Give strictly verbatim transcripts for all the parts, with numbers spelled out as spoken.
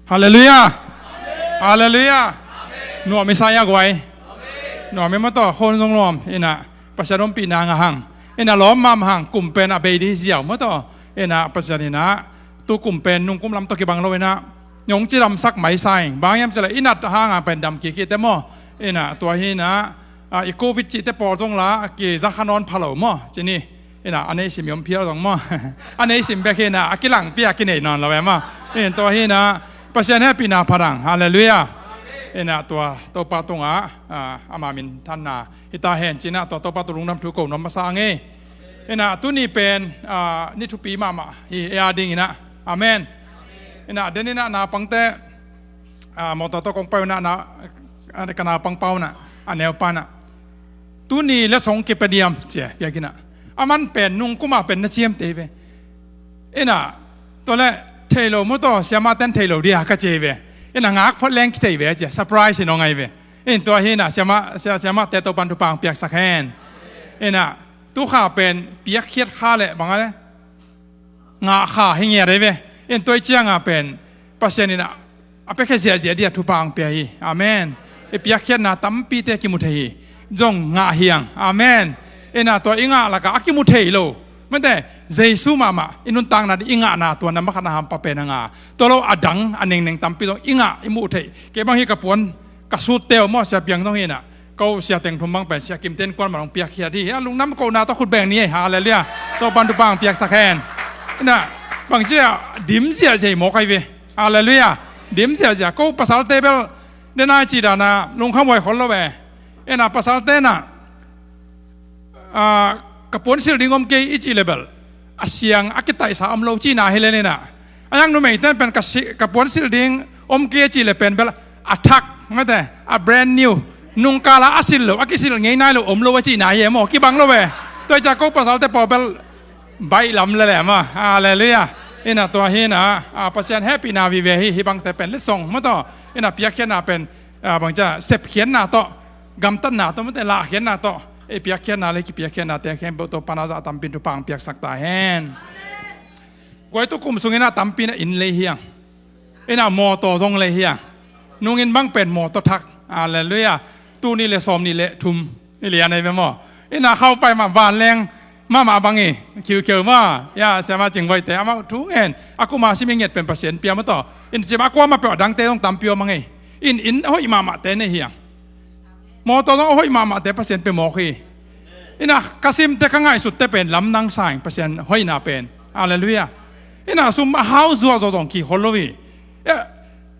Halleluiah. Halleluiah. Nuam i sa ia guai. Nuam i mataw khon zong nuam ina Pasian ompihna nga hang ina lawm mahmah hang. Kum pen a bei di ziau mataw ina Pasian ina tu kum pen nungkum lam tawh kibang lo ina nong cidamsak mai sa ing bang hiam cileh inat hanga pen dam kikite maw ina tua hi ina i covid cihte pawl zong la kizakha nawn pha lo maw cini. Ina a nei sim i om phial zong maw a nei sim bek hi ina a kilang pia kinei nawn lo e maw. In tua hi ina Pasian hehpihna pha dang. Halleluiah. Ina tua Topa tungah ama minthanna hita hen cina tua Topa tu lungdam thu ko nuam masa ngei. Ina tuni pen ni thupi mahmah hi ei a ding ina. Amen. Ina den ina na pangte mawtaw tawh kong pau ina na ka na pangpau na a neu pa na tuni le song kipediam cia biakina a man pen nungkuma pen na ciam tei ve. Ina tua le thei lo mu taw siama ten thei lo dia ka cia ve. Ina ngak phot leng kithei ve cia surprise hi nong ngai ve. In tua hi ina siama siama te to pan tu pang piaksak hen. Ina tu kha pen piakkhiat kha le bang a le ngah kha hi ngiat ei ve. In tua i cianga pen Pasian ina a piakhia ziahziah dia thupha ang pia hi. Amen. I piakkhiatna tampite kimu thei hi. Zong ngah hiang. Amen. Ina tua i ngah laka a kimu thei lo mate Jesu mahmah i nuntakna di i ngahna tua na makhatna hampa pen a nga tua lo a dang a nengneng tampi zong i ngah i muh thei. Kei bang hi ka puan ka sut teu maw sia piang zong hi ina ko sia teng thum bang pen sia kim ten kuan ma long piakkhiat hi a lungdam kohna tawh khut beng ni ei. Halleluiah. Tawh pan tu pang piaksak hen. Ina bang cia dim ziahziah hi mawk ai ve. Halleluiah. Dim ziahziah ko pasal te bel denai ci dana lungkham huai khol lo ve. Ina pasal te na ka puan sil ding om kei i ci le bel a siang a kitaihsa om lo cina hi le nina. A yang numei ten pen ka puan sil ding om kei a ci le pen bel a thak mate a brand new nungkala a sil lo a kisil ngei nai lo om lo a cina hi e maw kibang lo ve. Tua i ca ko pasal te paw bel baih lam le le maw. Halleluiah. Ina tua hi ina Pasian hehpihna vive hi hi bangte pen letsong maw taw ina piakkhiatna pen bangcia sepkhiatna tawh gamtatna tawh mate lahkhiatna tawh ei piakkhiatna le kipiakkhiatna te khem beuh tawh pana zah tampin tu pang piaksak ta hen. Guai tu kum sungina tampina inn lei hiang ina mawtaw zong lei hiang. Nungin bang pen mawtaw thak. Halleluiah. Tuni le sawm nih le thum i lian ei ve maw. Ina khaupai mah vanleng mahmah bang i khiukheu maw ia siama cingvoite amah thu ngen a kuma sim i ngiat pen Pasian pia maw taw. In cima a kuamah peuh a dangte zong tampi aw mang ei. In in a hoih mahmahte nei hiang. Mawtaw zong a hoih mahmahte Pasian pe mawk hi. Ina ka simte ka ngaihsutte pen lamdang sa ing Pasian hoihna pen. Halleluiah. Ina sum a hau zuahzuah zong kikhol lo hi.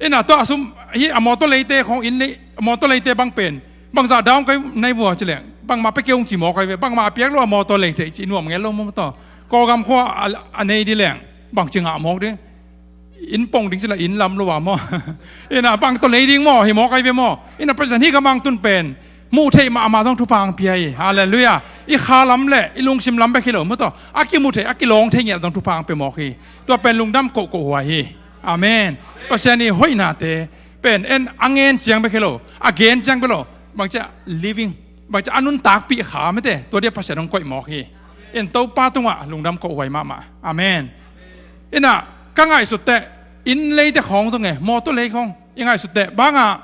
Ina tua a sum hi a mawtaw leite khong in lei a mawtaw leite bang pen bangzah daung kai nai vua ci leng bangmah pe kei ung ci mawk ai ve bangmah a piak lo a mawtaw lei thei ci nuam ngel lo maw taw. Kawlgam khua a nei di leng bang ci ngah mawk ding. In pong ding cila in lam lo a maw. Ina bang tawh lei ding maw hi mawk ai ve maw. Ina Pasian hi ka mangtun pen muh theih mahmah zong thupha ang pia hi. Halleluiah. I kha lam le i lungsim lam bek hi lo maw taw a kimu thei a kilawng thei ngiat zong thupha ang pia mawk hi. Tua pen lungdam kohkoh huai hi. Amen. Pasian i hoihnate pen en a ngen ciang bek hi lo a gen ciang bek lo bangcia living bangcia a nuntakpih kha mate tua dia Pasian hong koih mawk hi. In Topa tungah lungdam kohhuai mahmah. Amen. Ina ka ngaihsutteh in leite khawng zong e mawtaw lei khawng i ngaihsutteh banga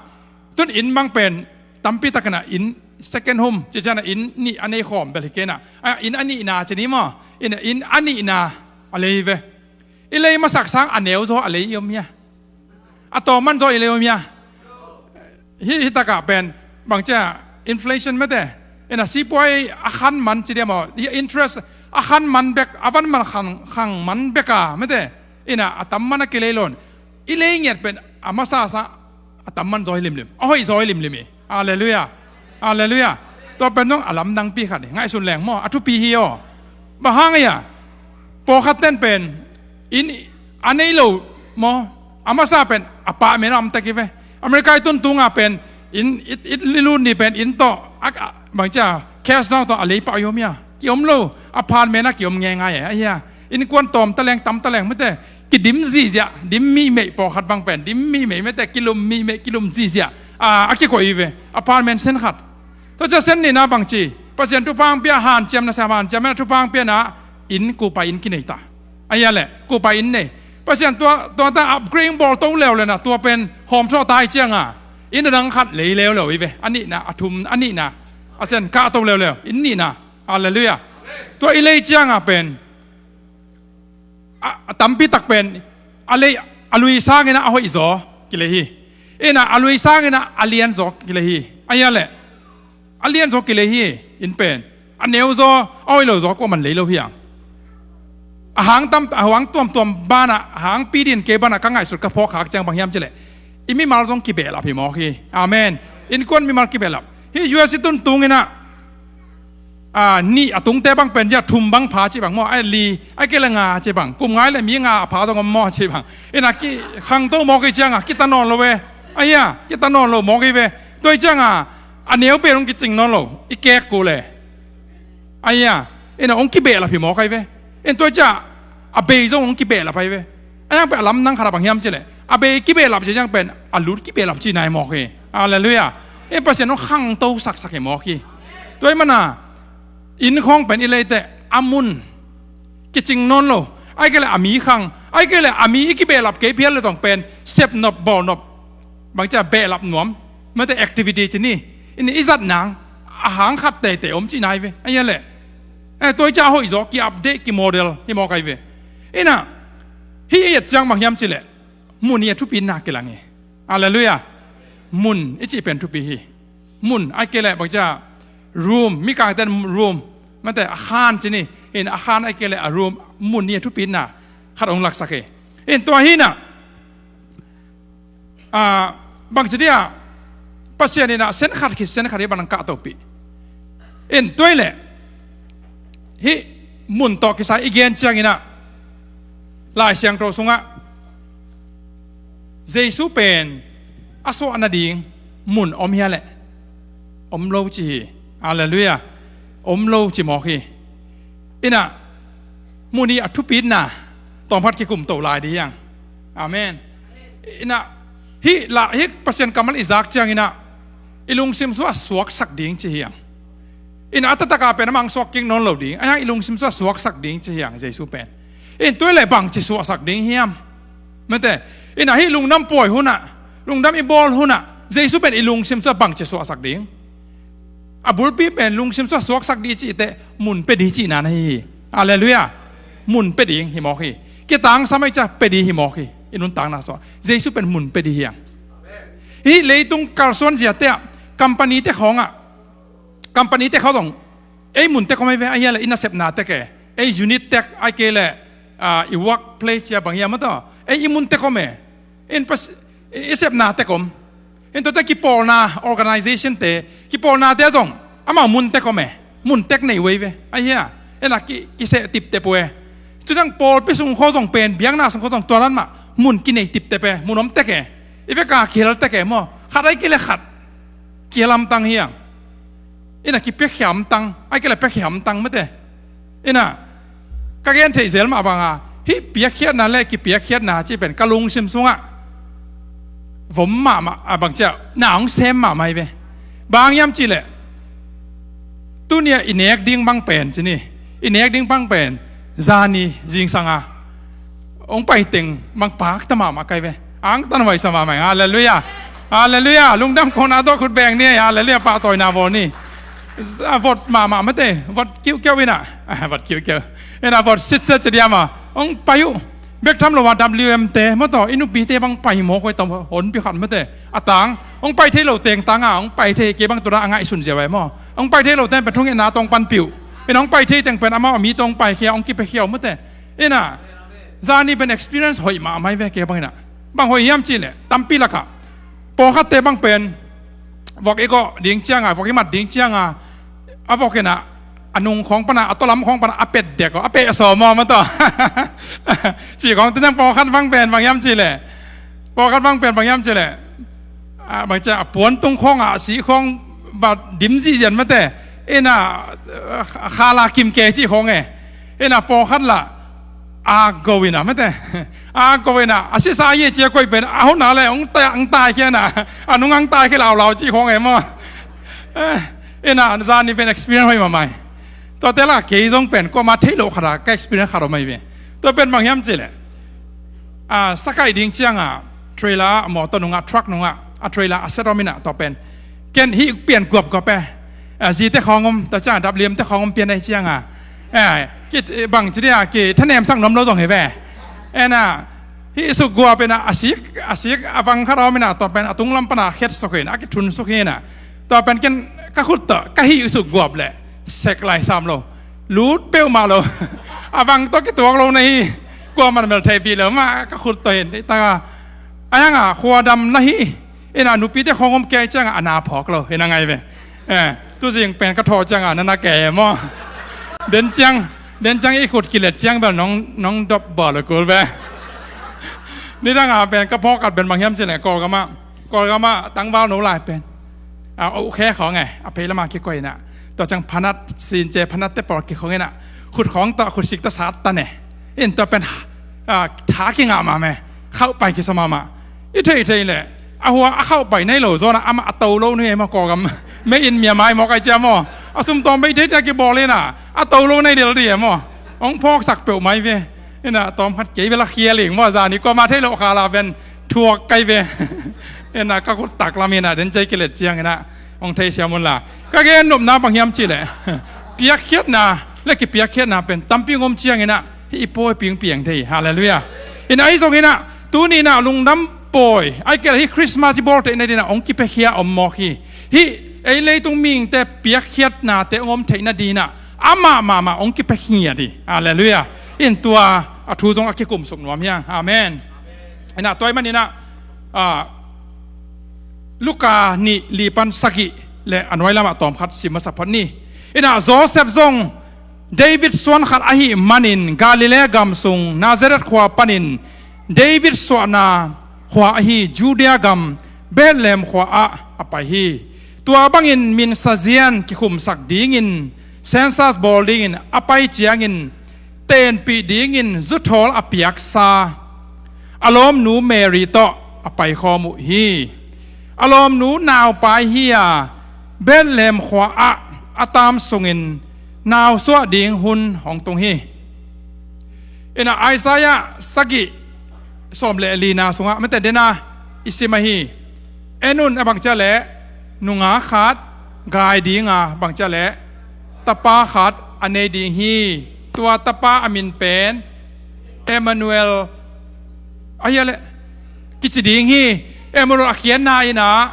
tun in bang pen tampi takina in second home ciciana in nih a nei khawm bel hi kena a in a nihna cini maw. Ina in a nihna a lei ve. I lei masak sang a neu zaw a lei i om hia? A tawm man zaw i lei om hia? Hi hitakah pen bangcia inflation mete ina sipuai a khan man ci diam aw hi interest a khan man bek a van man khang khang man beka mete ina a tam man a kilei lon i lei ngiat pen a masa sa a tam man zaw hi limlim a hoih zaw hi limlim i. Halleluiah. Halleluiah. Tua pen zong a lamdangpi khat hi ngaihsun leng maw a thupi hi aw. Bang hang ia pawlkhat ten pen in a nei lo maw a masa pen a pah men a om tek hi ve. America i tun tunga pen in it it lilut ni pen in tawh a bangcia cash nau tawh a lei pah i om ia ki om lo a phan men a ki om ngengai e a hia. Innkuan tawm taleng tam taleng mete kidim zihziah dim mihmeih pawlkhat bang pen dim mihmeih mete kilum mihmeih kilum zihziah a kikoih hi ve. A phan men sen khat tua cia sen nina bangci Pasian thupha ang pia hanciam nasem hanciam mena thupha ang piana in kupa in kinei ta. A hia le kupa in nei Pasian tua, tua ta upgrade bawl to leuleu na, tua pen hawm thawh ta hi cianga, inn a dang khat lei leuleu hi ve. A nihna, a thum, a nihna, a sian kah to leuleu, inn nihna. Halleluiah. Tua i lei cianga pen, a, a tampi tak pen, a lei, a lui sangin a hoih zaw kilei hi. Ina, a lui sangin a lian zaw kilei hi. A hia leh, a lian zaw kilei hi, inn pen. A neu zaw, a hoih lo zaw, kuaman lei lo hi ang. A hang tam, a hang tuamtuam banah, a hang pidin kei banah ka ngaihsut ka phawk khak ciang bang hiam cileh, i mimal zong kibehlap hi mawk hi. Amen. Innkuan mimal kibehlap. Hih U S i tun tunginah, a, nih a tungte bang pen, ya, thum bang pha cih bang maw, a, li, a, kei le nga cih bang, kum ngai le mi nga a pha zong om maw cih bang. Ina ki khangto mawk hi cianga, kita nawn lo ve. A hia, kita nawn lo mawk hi ve. Tua hi cianga, a neu pen hong kicing nawn lo, i kek ko le. A hia, ina hong kibehlap hi mawk ahi ve. In tua hi cia, a bei zong hong kibehlap ahi ve. A hiang pen a lamdang khat a bang hiam cileh, a bei kibehlap ci ciang pen, a lut kibehlap ci nai mawk hi. Halleluiah. In Pasian hong khangto saksak hi mawk hi. Tua hi mana, inn khawng pen i leite, a mun kicing nawn lo. Ai kei le a mi khang, ai kei le a mi i kibehlap kei phial le zong pen, sep nop, bawl nop. Bang cia behlap nuam. Mate activity ci ni. In i zat nang, a hang khat teitei om ci nai ve. A hia leh. Eh, tua hi cia hoih zaw, ki update, ki model, hi mawk ahi ve. Ina, hih i et ciang bang hiam cileh, mun i a thupitna kilang hi. Halleluiah. Mun i cih pen thupi hi. Mun, ai kei leh bang cia room, mikangten room. Mate, a khan ci ni. In a khan ai kei leh a room, mun i a thupitna khat hong laksak hi. In tua hi na, a, bangci dia, Pasian inah sen khat khit sen khat hi bang nang kahtohpih. In tua hi leh, hih mun tawh kisai i gen cianginah, Lai Siangtho sungah Jesu pen a suah nading mun om hia leh? Om lo ci hi. Halleluiah. Om lo ci mawk hi. Inah, mun i a thupitna tawmkhat kikumto lai dih hiang. Amen. Inah, hih la, hih Pasian kammal i zak cianginah, i lungsim sungah suaksak ding ci hiang. Inah, a taktak a pen amah hong suak kik nawn lo ding. A hiang i lungsim sungah suaksak ding ci hiang Jesu pen. In tua hi leh bangci suaksak ding hiam? Mate, inah hih lungdam puai hunah, lungdam i bawl hunah, Jesu pen i lungsim sungah bangci suaksak ding. A bulpi pen lungsim sungah suaksak dih cih teh mun pia dih cihna na hi hi. Halleluiah. Mun pia ding hi mawk hi. Kitangsam a i cih pia dih hi mawk hi. I nuntakna sungah Jesu pen mun pia dih hiang. Hih leitung kalsuan ziate ah, company te khawngah, company te khawng zong ei mun tek om ahi ve, a hia leh i nasepna tek e. Ei unit tek, ai kei leh, a, i work place cia bang hia maw taw. Ei i mun tek om e. In pas, i, i sepna tek om. In tua cia kipawlna, organization te, kipawlna te zong amau mun tek om e. Mun tek nei wei ve. A hia, inah ki, kiseh tiptep uh e. Cu ciang pawlpi sung khawng zong pen, biakna sung khawng zong tua dan mah mun kinei tiptep e. Mun om tek e. I veka kihel tek e maw. Khat ai kei leh khat kihel hamtang hiang. Inah kipiakhia hamtang, ai kei leh piakhia hamtang mate. Inah, ka gen theih zel mah banga, hih piakkhiatna le kipiakkhiatna cih pen ka lungsim sungah vom mahmah, a bang cia, na hong sem mahmah hi ve. Bang hiam cih leh, tuni a i nek ding bang pen ci ni, i nek ding bang pen, zani zingsanga hong pai teng bang pakta mahmah ka hi ve. Angtan huaisa mahmah hi. Halleluiah. Halleluiah. Lungdam kona tawh khut beng ni. Halleluiah. Pahtawina bawl ni. A vot mahmah mate. Vot kiukiau inah. A vot kiukiau. Inah vot sitset ci diam a. Hong pai uh. Bek tham lo a W M te maw taw, i nupite bang pai mawk uh hi taw, honpi khat mate. A tang. Hong pai thei lo teng tanga hong pai thei kei bang tua a ngaihsun ziau ai maw. Hong pai thei lo ten pen thungetna tawh hong panpih uh. Inah hong pai thei teng pen amau a mi tawh hong paikhia, hong kipiakhia uh mate. Inah, zani pen experience hoih mahmah hi ve kei bang inah. Bang hoih hiam cih leh, tampi lakah pawlkhatte bang pen, vok i gawh ding cianga, vok i mat ding cianga, a vok inah, a nung khawng pana, a tawlam khawng pana a pet dek aw, a peh sawm aw maw taw. Cih khawng te ciang pawlkhat bang pen bang hiam cih leh, pawlkhat bang pen bang hiam cih leh, a, bang cia a puan tung khawngah a si khawng va dim zihzian mate. Inah, a, khala kim kei cih khawng e. Inah pawlkhat lah a go inah mate. A go inah a sisa hi cia koih pen a hona le hong ta, hong taikhia inah, a nung hong taikhia laulau cih khawng e maw. Eh, inah zani pen experience hoih mahmah hi. Tuate lah kei zong pen kuamah thei loh khat a ka experience khat om ahi ve. Tua pen bang hiam cih leh, A, sakaih ding cianga trailer ah, mawtaw nungah, truck nungah a trailer a set om inah tua pen ken hih pian guapguap e. A, zite khawng om, tua cianga dapliamte khawng om pian ahi cianga, e, ki, bang ci dia, kithanemsak nuam lo zong hi ve. Ena hih suk guap inah a sik, a sik a vang khat a om inah tua pen a tunglam pana khet suk inah a kithun suk inah tua pen ken ka khut tawh ka hih suk guap leh sek lai sam lo, lut peuhmah lo. A vang tawh kituak lo na hi. Kuaman meltheihpih lo mah ka khut tawh hin. Taka a hianga khuadam na hi. Ina nupite khawng om kei cianga a na phawk lo ina ngai ve. Eh, tuzing pen ka thawh cianga na na kei maw? Den ciang, den ciang i khut kilet ciang bel nong, nong dop bawl lo kul ve. Nidanga pen ka phawk at pen bang hiam cileh Kawlgamah, Kawlgamah tangval no lai pen a, a ukhe khawng e, a phei lama kikoih inah tua ciang phanat, since phanatte pawl kikhawng inah khut khawng tawh, khut sik tawh sat tan e. In tua pen a, tha kingah mahmah e, khauhpai kisa mahmah. I theihtheih leh a hua a khauhpai nei lo zawnah amah a to lo nuhi e maw, Kawlgam mei in Myanmar i mawk ai cia maw? A sumtawm bei theihtheih a kibawl inah a to lo nei lel dih e maw? Hong phawksak peuhmah i ve. Inah tawm khat kei bel a khia ling maw, zani kuama thei loh khala ven thuak kai ve. Inah ka khut taklam inah den ciang kilet ciang inah hong theisiam unla. Ka gen nopna bang hiam cihleh piakkhiatna le kipiakkhiatna pen tampi ngom ciang inah hih i pawi pingpiang thei. Halleluiah. Inah ahi zong inah tuni inah lungdam pawi ai kei hih Christmas i bawl theihna dinah hong kipiakhia om mawk hi. Hih ei leitung mihingte piakkhiatnate hong om theihna dinah amah mahmah hong kipiakhia dih. Halleluiah. In tua a thu zong a kikumsuk nuam hiang. Amen. Inah tua i man inah, a, Luka nih li pan sagih le a nuai lamah tawmkhat sim masa phot ni. Inah Josef zong David suan khat ahih manin Galilee gam sung Nazareth khua panin David suahna khua ahi Judea gam Bethlehem khua ah a pai hi. Tua bangin min sazian kikhumsak dingin, census bawl dingin a pai ciangin tenpih dingin zuthawl a piaksa a lawmnu Mary tawh a paikhawm uh hi. A lawmnu naupai hi-a Bethlehem khua ah a tam sungin nausuah ding hun hong tung hi. Inah Isaiah sagih sawm le lina sungah mete dena i sim ahi. En un, a bang ciah leh nungak khat gai dinga, bang ciah leh tapa khat a nei ding hi. Tua tapa a min pen Emmanuel ahi a leh kici ding hi. Emmanuel a khiatna inah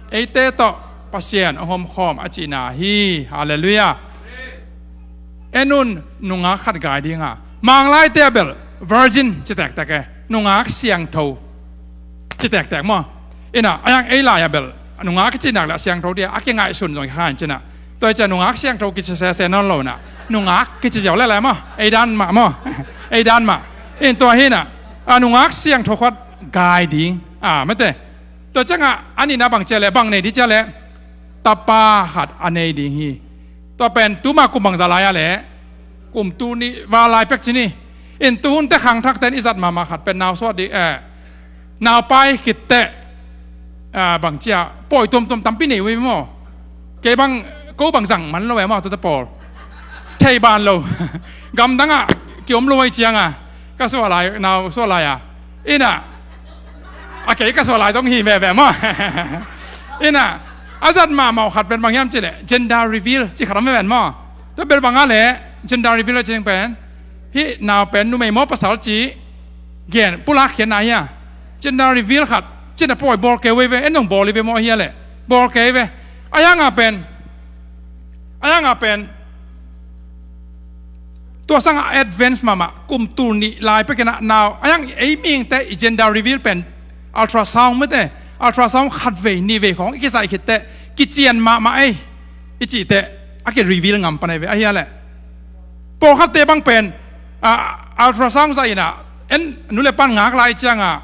eite tawh Pasian a homkhawm a cihna hi. Halleluiah. En un, nungak khat gai dinga. Manglaite a bel virgin ci tektek e, nungak siangtho ci tektek maw? Inah a hiang ei lai a bel nungak kici nak le a siangtho dia a kingaihsun zong hi kha in cinah. Tua i cia nungak siangtho kici sese nawn lo inah nungak kici ziau lelai maw? Ei dan mah maw? Ei dan mah. In tua hinah a nungak siangtho khat gai ding a mete. Tua ciangah a nihna bang ciah leh bang nei dih ciah leh tapa khat a nei ding hi. Tua pen tuma kum bangzah lai-a leh kum tul nih val lai pek ci ni. In tuhunte khangthakte in i zat mahmah khat pen nausuah dih, eh, naupai khitteh, eh, bang cia pawi tuamtuam tampi nei uh hi maw? Kei bang, ko bang zang man lo e maw, tuate pawl thei ban lo. Gamdangah kiom lo ahi cianga ka suah lai, nausuah lai-a inah a kei ka suah lai zong hi veve maw? Inah a zat mahmah uh khat pen bang hiam cihleh gender reveal ci khat om veven maw? Tua bel bangah leh gender reveal a cing pen hih nau pen numei maw pasal ci gen pulak khiatna hi-a. Gender reveal khat cina pawi bawl kei uh hi ve, en dong bawl hi ve maw hi a leh bawl kei hi ve. A hianga pen, a hianga pen tua sangah advance mahmah kum tul nih lai pekinah nau a hiang ei mihingte i gender reveal pen ultrasound mete, ultrasound khatvei nihvei khawng i kizaih khitteh kician mahmah ei i cihteh a ki reveal ngam pan ei ve ahi a leh. Pawlkhatte bang pen a, ultrasound zaih inah en nu le pan ngak lai cianga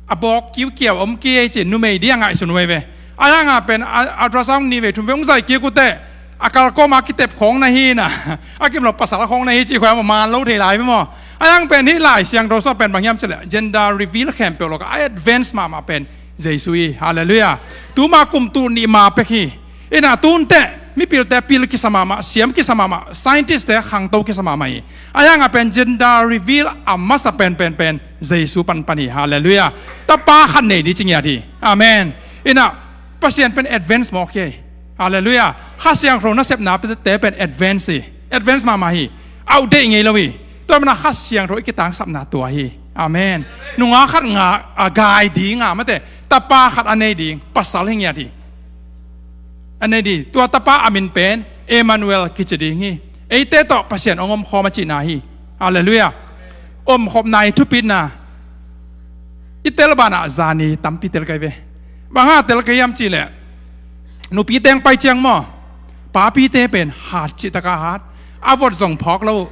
a bawk kiukiau om kei ci numei dih a ngaihsun uh ei ve. A hianga pen a, ultrasound nihvei thumvei hong zaih kik uhteh a kalkawma a kitep khawng na hi inah a kimlo pasal khawng na hi cih khuai maw, man lo thei lai ve maw? A hiang pen hih Lai Siangtho sua pen bang hiam cihleh gender reveal khempeuh lawkah a advance mahmah pen Jesu hi. Halleluiah. Tuma kum tul nih ma pek hi. Inah tunteh Mipilte pil kisa mahmah, siam kisa mahmah, scientist te khangto kisa mahmah hi. A hiangah pen gender reveal a masa penpen pen Jesu panpan hi. Halleluiah. Tapa khat nei ding ci ngiat hi. Amen. Inah Pasian pen advance mawk hi. Halleluiah. Kha Siangtho nasepna te pen advance hi. Advance mahmah hi. Outdate ngei lo hi. Tua mana Kha Siangtho i kitangsapna tua hi. Amen. Nungak khat nga a gai ding a mate, tapa khat a nei ding pasal hi ngiat hi. A nei ding, tua tapa a min pen Emmanuel kici ding hi. Eite tawh Pasian hong omkhawm a cihna hi. Halleluiah. Omkhopna i thupitna i tel banah zani tampi tel kai ve. Bang hang tel kai hiam cihleh, nupi teng pai ciang maw, papite pen hat cih taka hat. A vot zong phawk lo.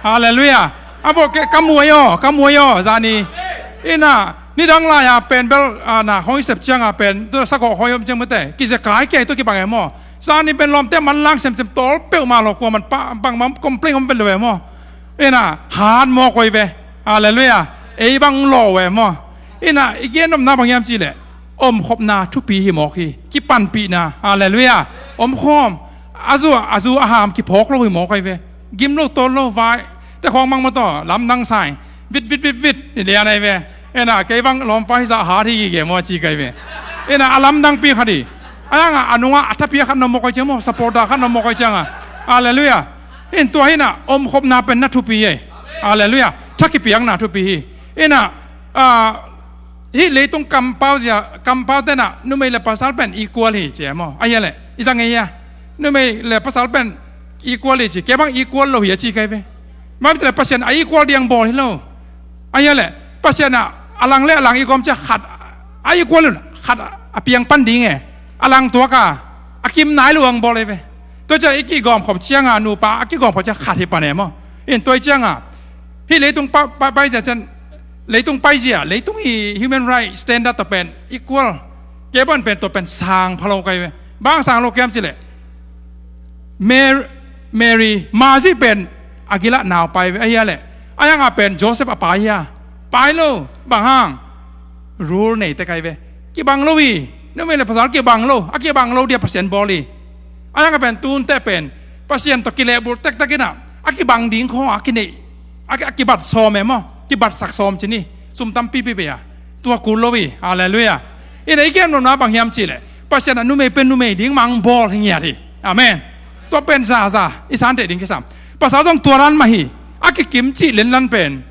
Halleluiah. A vot ke ka muai aw, ka muai aw zani. Inah nidang lai-a pen bel, ah, na khawng i sep cianga pen tua sakawh khawng i om ciang mate, kizekai kei tua kibang e maw. Zani pen lawmte manlang semsem tawl peuhmah lo, kua man pa bangmah complain om vet lo e maw. Inah hat mawk koi ve. Halleluiah. Ei bang law ve maw. Inah i gen nopna bang hiam cihleh, omkhopna thupi hi mawk hi. Kipanpihna. Halleluiah. Omkhawm. A zu a zu a ham kiphawk lo hi mawk koi ve. Gim lo tawl lo vai te khawng mang maw taw lamdang sai. Vit vit vit vit ni lian ai ve. Inah kei bang lawmpa hi zah hat hi gige maw ci kai ve. Inah a lamdangpi khat hi. A hiangah a nungah a thapi a khat na om mawk koi ciang maw, supporter khat na om mawk koi cianga. Halleluiah. In tua hinah omkhopna pen na thupi hi. Halleluiah. Tha kipiakna thupi hi. Inah, ah, hih leitung kampau zia, kampau tenah numei le pasal pen equal hi ci e maw. A hia leh i zang e hia. Numei le pasal pen equal hi ci, kei bang equal lo hi a ci kai ve. Bang hang leh Pasian a equal diang bawl hi lo. A hia leh Pasian ah a lang le a lang i gawm cia khat a equal, khat a piang pan ding e. A lang tuaka a kim nai lo ang bawl e ve. Tua cia i kigawm khop cianga nupa a kigawm khop cia khat hi pan e maw. In tua i cianga hih leitung pa, pa, paizia cian, leitung paizia, leitung i human right standard tawh pen equal. Kei bang pen tua pen sang phalo kai ve. Bang sang lo kiam cileh, Mary, Mary mazih pen a gilah nau pai ve. A hia leh a hiangah pen Joseph a pai hia? Pai lo. Bang hang? Rule nei te kai ve. Kibang lo hi. Numei le pasal kibang lo, a kibang lo dia Pasian bawl hi. A hiangah pen tunte pen Pasian tawh kilehbulh tektek inah a kibang ding khawng a kineih, a, a kibat sawm e maw, kibatsak sawm cin hi. Sum tampipi bei a tua kul lo hi. Halleluiah. Inah i gen nopna bang hiam cihleh, Pasian ah numei pen numei ding mang bawl hi ngiat hi. Amen. Tua pen zaza i santheih ding kisam. Pasal zong tua dan mah hi. A kikim cih lenlan pen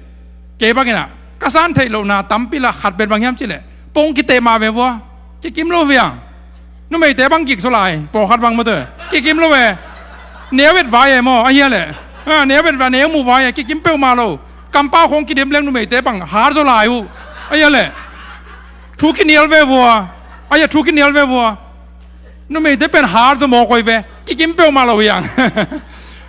kei bang inah ka santheih lohna tampi lah khat pen bang hiam cihleh, pong kiteh mah ve vua. Kikim lo viang. Numeite bang gik zaw lai, pawlkhat bang mawte kikim lo ve. Neu et vai e maw, a hia leh, a, neu et vai, neu muh vai e, kikim peuhmah lo. Kampau khawng kidim leng numeite bang har zaw lai uh. A hia leh, thu kinial ve vua. A hia, thu kinial ve vua. Numeite pen har zaw mawk koi ve. Kikim peuhmah lo hiang.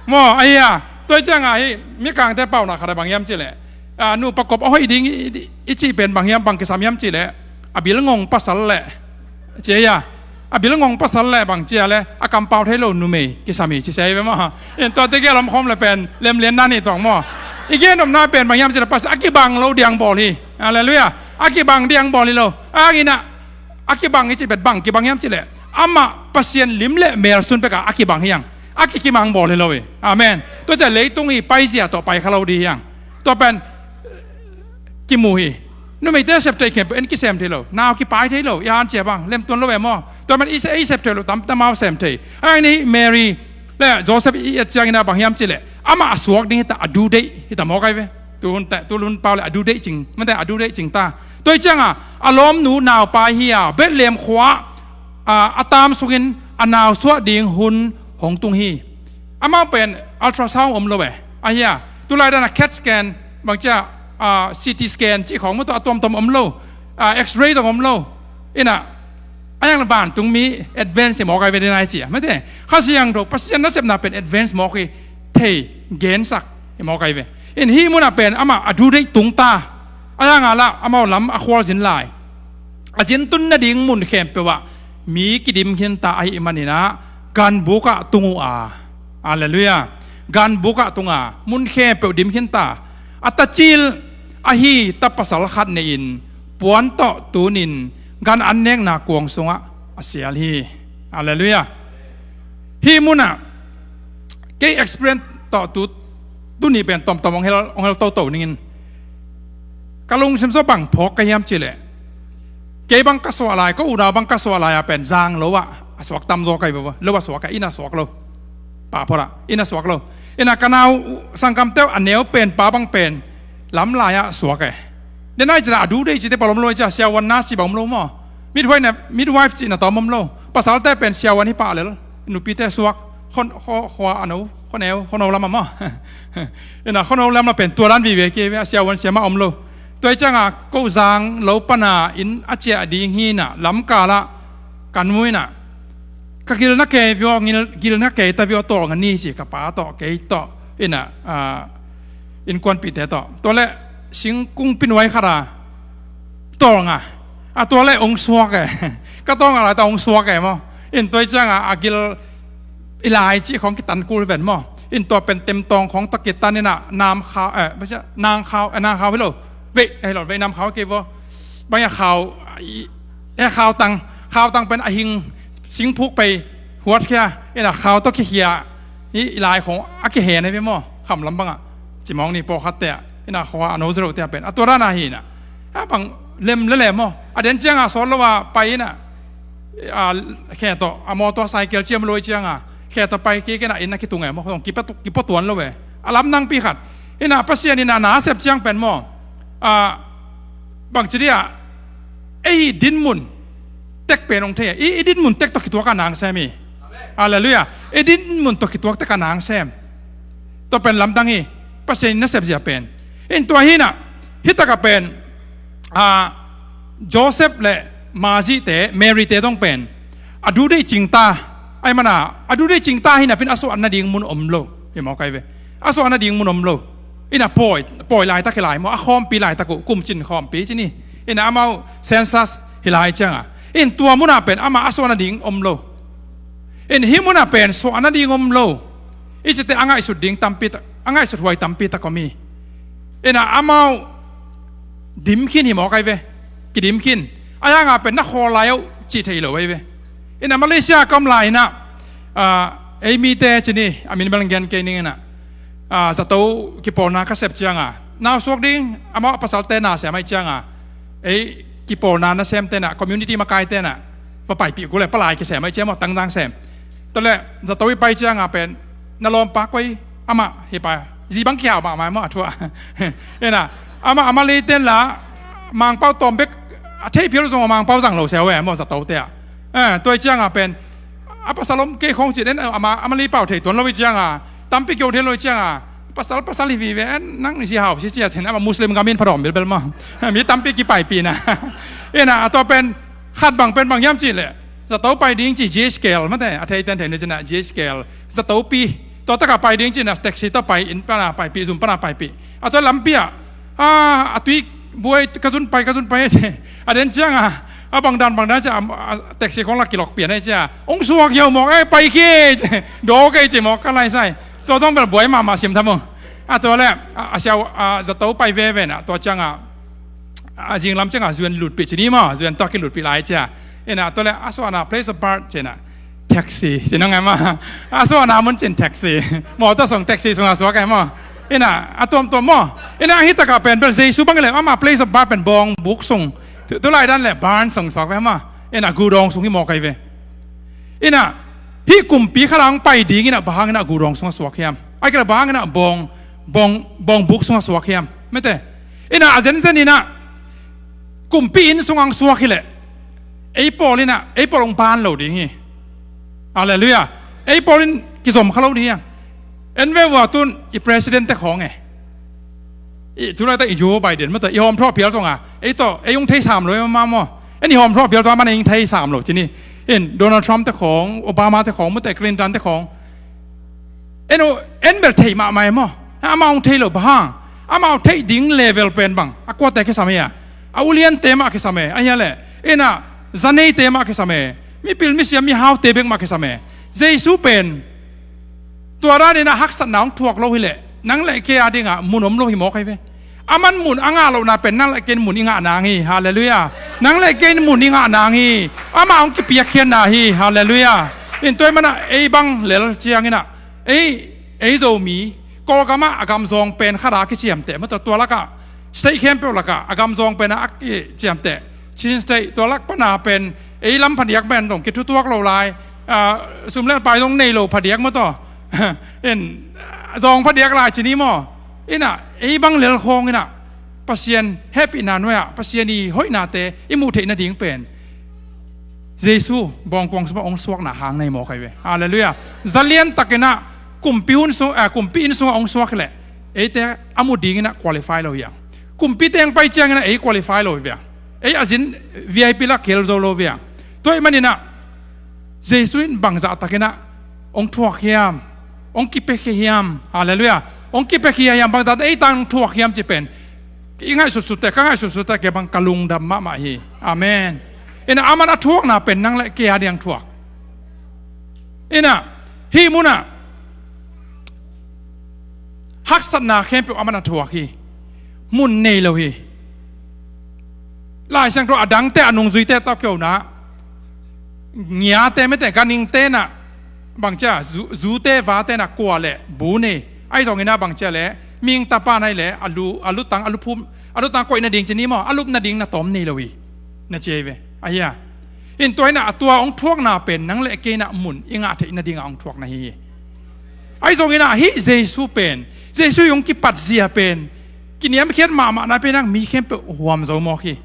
Maw, a hia. Tua i ciangah hih mikangte paunak khat a bang hiam cihleh, a, nupa kop a hoih ding i, i, i cih pen bang hiam, bang kisam hiam cihleh, a bilngong pasal leh, ci a hia, a bilngong pasal leh bang cia leh a kampau thei lo numei kisam hi ci sia hi ve maw. In tuate gel om khawm leh pen lemlian nan hi tuang maw. I gen nopna pen bang hiam cihleh Pasian a kibang lo diang bawl hi. Halleluiah. A kibang diang bawl hi lo. A nginah a kibang i cih pen bang kibang hiam cihleh, amah Pasian lim le mel sun pekah a kibang hiang. A kikimang bawl hi lo hi. Amen. Tua ciah leitung i paizia tawh pai kha lo dih hiang. Tua pen kimu hi. Numeite sep thei khempeuh en kisem thei lo, nau kipai thei lo, i hancia bang lemtuan lo em aw. Tua pen i se, i sep thei lo tam, tamau sem thei. A ni Mary le Joseph i et ciangin a bang hiam cihleh, amah a suak ding hita, a due date hita mawk ai ve. Tuhun teh, tulun pau le a due date cing, mate a due date cing ta. Tua i cianga a lawmnu naupai hi a, Bethlehem khua a, a tam sungin a nau suah ding hun hong tung hi. Amau pen ultrasound om lo e. A hia, tulai dana cat scan, bangcia, a, C T scan cih khawng mawtaw a tuamtuam om lo, a, X-ray zong om lo. Ina, a yang le vantungmi advance hi mawk ai ve ding nai cia. Mate, Kha Siangtho, Pasian nasepna pen advance mawk hi, thei, gensak hi mawk ai ve. In hih munah pen amah a due date tung ta. A yanga lah amau lam a khualzin lai. A zintun nading mun khempeuh ah mi kidim khinta ahih maninah ganbuk ah tung uh a. Halleluiah. Ganbuk ah tung a, mun khempeuh dim khinta. A tacil ahi ta pasal khat nei-in puan tawh tunin gan an nekna kuang sungah a sial hi. Halleluiah. Hih munah kei experience tawh tu, tuni pen tomtom hong hel, hong hel toto ningin ka lungsim sua bang phawk ka hiam cihleh, kei bang ka suah lai, ka unau bang ka suah lai-ah pen zang lo ah a suak tamzaw ka hi veva, lo a suak a, inn a suak lo. Pahphorah inn a suak lo. Innah ka nau sangkamte uh a neu pen pa bang pen lamlai-ah suak e. Denai cinah a duh deih cihte palom lo e, ciah siavuan na si bang om lo maw? Midwife na, midwife cihna tawm om lo. Pasalte pen siavuan hi pah lel. Nupite suak. Khon, kho, khua a no, khoneu, khono lamah maw? Innah khono lamah pen tua dan vive kei ve, a siavuan siamah om lo. Tua hi ciangah ko zang lo pana inn a ciah ding hinah lamkalah kan mu innah ka gilna kei vio, gilna kei ta vio, tawlnga ni ci ka pa tawh kei tawh innah, ah, innkuanpihte tawh. Tua leh singkung pinuai khata tawlnga. A tua leh ong suak e. Ka tawlnga laita ong suak e maw? In tua hi cianga a gil i lai cih khawng kitan kul ven maw? In tua pen temtawng khawng tawh kitan innah namkhau, eh, nangkhau, eh, nangkhau hi lo. Veih, eh, hi lo, veih namkhau kei vua. Bang a khau, eh, khautang, khautang pen a hing singphuk pei huatkhia, innah khau tawh kikhia, i lai khawng a kihen ahi ve maw? Khamlam bangah cimawng ni pawlkhatte ah, innah khua a no zerote ah pen a tua dana hi innah. A bang lem le lem maw? A den cianga sawt lo a pai innah, a, khe tawh a mawtaw a cycle ciam lo i cianga khe tawh pai kik innah inn a kitung e maw? Kipa, kipa tuan lo e. A lamdangpi khat. Innah Pasian innah na sep ciang pen maw? A, bangci dia ei dinmun tek pen hong thei a, i, i dinmun tek tawh kituak a nang sem hi. Halleluiah. I dinmun tawh kituak tek a nang sem. Tua pen lamdang hi. Pasian in na sepzia pen. In tua hinah, hitakah pen, a, Joseph le Mary-te, Mary-te zong pen a duh deih cingta, ai mana a duh deih cingta hinah pin a suah nading mun om lo. Hi mawk ai ve. A suah nading mun om lo. Innah pawi, pawi laitak hi lai maw? A khawmpi laitak uh, kumcin khawmpi ci ni. Innah amau census hi lai cianga. In tua munah pen amah a suah nading om lo. In hih munah pen suah nading om lo. I cite a ngaihsut ding tampi tak, a ngaihsut huai tampi tak om hi. Innah amau dimkhin hi mawk ai ve. Kidimkhin. A yanga pen na khawl lai uh cih thei lo ai ve. Innah Malaysia ka om lai innah, ah, ei mite ci ni, a min bel gen kei ning innah, ah, zato kipawlna ka sep cianga, nau suak ding, amau a pasalte na sem ai cianga, ei kipawlna na sem tenah, community makai tenah va paipih kul e, palai kisem ai cia maw, tangdang sem. Tua le zato i pai cianga pen na lawmpa koi, amah hi pa, zi bang kiau mahmah maw a thuah. Innah amah, amah lei ten la Mangpau tawm bek a theih phial zong a Mangpau zang lo seu e maw, zato te ah. Eh, tua i cianga pen a pasal om kei khawng cih den, ama, ama lei pau thei tuan lo i cianga, tampi keu thei lo i cianga, pasal, pasal hi vive, eh, nang zi hau si cia cin, ama Muslim gam in phadawm bilbel maw. Mi tampi kipaipihna. Innah a tua pen khat bang pen bang hiam cih leh, zato pai ding ci, G H K L mate, a thei ten thei ni cinah G H K L, zatopi. Tua takah pai ding cinah taxi tawh pai, inn pana paipih, zum pana paipih. A tua lampi ah, a, a tui buai, ka zun pai, ka zun pai ci. A den cianga, a bangdan, bangdan cia, a, a taxi khawng la kilok pian ai cia. Ong suak hiau mawk, eh, pai khi ci. Daw kei ci mawk ka lai sai. Tua zong bel buai mahmah sim tham uh. A tua le, a, a siau, a, zato pai veve na, tua cianga, a zinglam cianga zuan lutpih ci ni maw, zuan tua kilutpih lai cia. Innah tua le, a suahna place of birth cina. Taxi, ci nong ai maw. A suahna mun cin taxi. Mawtaw sung taxi sunga suak ai maw. Innah, a tuamtuam maw. Innah, hitakah pen bel Jesu bang le, ama place of birth pen bawng buk sung. Tu, tu lai dan le, barn sung suak ai maw. Innah, gudawng sung hi mawk ai ve. Innah, hih kumpi khalang pai ding innah, bang hang innah gudawng sungah suak hiam. Ai kila bang hang innah bawng, bawng, bawng buk sungah suak hiam. Mete. Innah, a zenzen innah, kumpi inn sungah suak hileh. Ei pawl innah, ei pawl hong ban lo ding hi. Halleluiah. Ei pawl in kizom kha lo ding hi. En ve vua tun i president te khawng e. I, tu laita i Joe Biden mata i hawm thawh phial zonga. Ei tawh, ei hong thei sam lo, ei mama maw. En i hawm thawh phial zonga, man ei hong thei sam lo, cini. In Donald Trump te khawng, Obama te khawng, mate Clinton te khawng. En u, en bel thei mahmah e maw. Amau hong thei lo bang hang. Amau theih ding level pen bang. A kuate kisam e a. A uliante mah kisam e. A hia le. Ina zaneite mah kisam e. Mipil misiam mihaute bek mah kisam e. Jesu pen. Tua dan ina haksatna hong thuak lo hileh. Nang le kei a dingah mun om lo hi mawk ahi ve. Aman mun a ngah lohna pen nang le kei in mun i ngah nang hi. Halleluiah. Nang le kei in mun i ngah nang hi. Amah hong kipiakkhiatna hi. Halleluiah. In tua ahih manin ah ei bang lel ciangin ah, ei, ei Zomi, Kawlgam ah a gamzawng pen khat a kiciamteh maw, tua, tua lakah, state khempeuh lakah a gamzawng pen a kiciamteh, Chin State, tua lak pan a pen ei lam phadiak pen zong kithutuak lo lai, ah, sum le pai zong nei lo phadiak maw, tua, in, zawng phadiak lai ci ni maw. In ah ei bang lel khawng in ah Pasian hehpihna nuai-ah Pasian i hoihnate i muh theih nading pen Jesu bawngkuang sungah hong suakna hang na hi mawk ahi ve. Halleluiah. Zalian takin ah kumpi hun sung, eh, kumpi inn sungah hong suak hi leh eite a mu dingin ah qualify lo hi hang. Kumpi teng pai ciangin ah ei qualify lo hi ve hang. Ei a zin V I P lak khel zo lo hi ve hang. Tua ahih manin ah Jesu in bangzah takin ah hong thuak hiam, hong kipiakhia hiam? Halleluiah. Hong kipiakhia hiam, bangzah takin ei tang thuak hiam cih pen i ngaihsutsutte, ka ngaihsutsutte, kei bang ka lungdam mahmah hi. Amen. In ah aman a thuakna pen nang le kei a ding thuak. In ah hih munah haksatna khempeuh aman a thuak hi. Mun nei lo hi. Lai Siangtho a dangte, a nungzuite tawh kiho na, ngiate, mete, ganhingte in ah bangci a, zu-, zute vate in ah kua le bu nei. Ahi zongin ah bangci a leh mihing tapa na hi leh a lu, a lutang, a luphum, a lutang koih nading ci ni maw, a lup nading na tawm nei lo hi, na ci hi ve. Ahi a. In tua in ah a tua hong thuakna pen nang le kei in ah mun i ngah theih nadingah hong thuak na hi hi. Ahi zongin ah hih Jesu pen, Jesu i hong kipat zia pen kiniamkhiat mahmah na pen ah mi khempeuh huam zo mawk hi.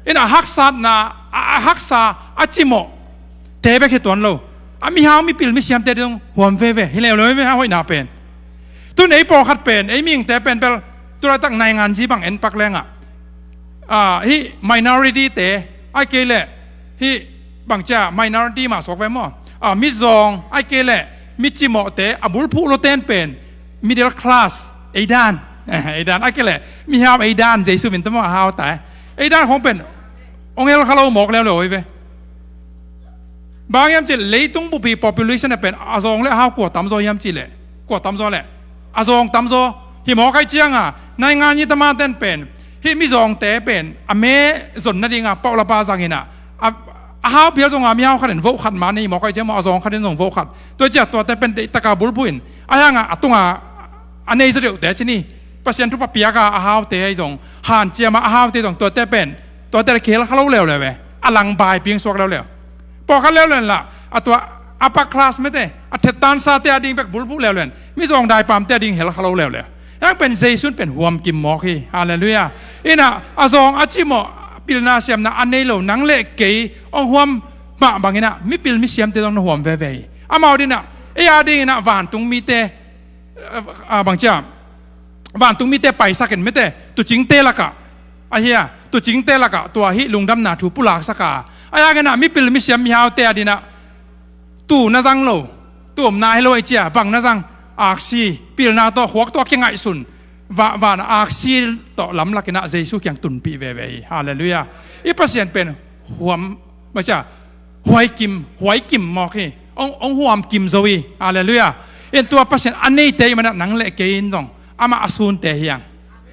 In ah haksatna, a, a haksa, a cimawh te bek hi tuan lo, a mihau, mipil, misiamte dong huam veve hi leuleu ve, a hoihna pen. Tun ei pawlkhat pen, ei mihingte pen bel tulaitak nainganzi bang en pak lengah, ah, hih minority te, ahih kei leh hih bangci a, minority mah suak ve maw, ah, mizawng, ahih kei leh mi cimawhte, a bulphuh loten pen middle class, ei dan, ei dan, ahih kei leh mihau ei dan, Jesu min tawh maw, a hau ta e. Ei dan khawng pen hong hel kha lo mawk leuleu hi ve. Bang hiam cih leh leitung bup i population ah pen a zawng le a hau kua tamzaw hiam cih leh, kua tamzaw leh, a zawng tamzaw hi mawk ahih ciangah, nainganzi tamaten pen hih mizawngte pen a me zon nadingah pauhlapa zangin ah, a, a hau phial zongah mihau khat in vote khat mah nei hi mawk ahih ciang maw, a zawng khat in zong vote khat. Tua ciah tuate pen deihtaka bulphuh in, ahi hangah a tungah a nei zaw deuhte ci ni, Pasian thupha piak a, a haute ahi zong hanciam a, a haute zong tuate pen, tuate le kihel kha lo leuleu ve. A lang bai ping suak leuleu. Pawlkhat leuleu in lah a tua upper class, mete, a thettan sate a ding bek bulphuh leuleu in, mizawng daipamte a ding hel kha lo leuleu. Hiang pen Jesu in pen huam kim mawk hi. Halleluiah. In ah a zawng, a cimawh, pilna siamna a nei lo nang le kei hong huam mah bangin ah mipil misiamte zong na huam veve hi. Amau ding ah, ei a dingin ah vantung mite, ah, bangci a, vantung mite paisak in, mete, tuucingte lakah, ahi a, tuucingte lakah tua hih lungdamna thu pulaksak a, ahi hangin ah mipil misiam mihaute a dingin ah tuu na zang lo, tuu omna hi lo ahih ciang bang na zang? Aksi, pilna tawh khuak tawh kingaihsun, va, van aksi tawh lamlak in ah Jesu kiang tunpih veve hi. Halleluiah. I Pasian pen huam, bangci a, huai kim, huai kim mawk hi. Hong, hong huam kim zo hi. Halleluiah. In tua Pasian a neite ahih manin ah nang le kei in zong amah a sunte hi hang.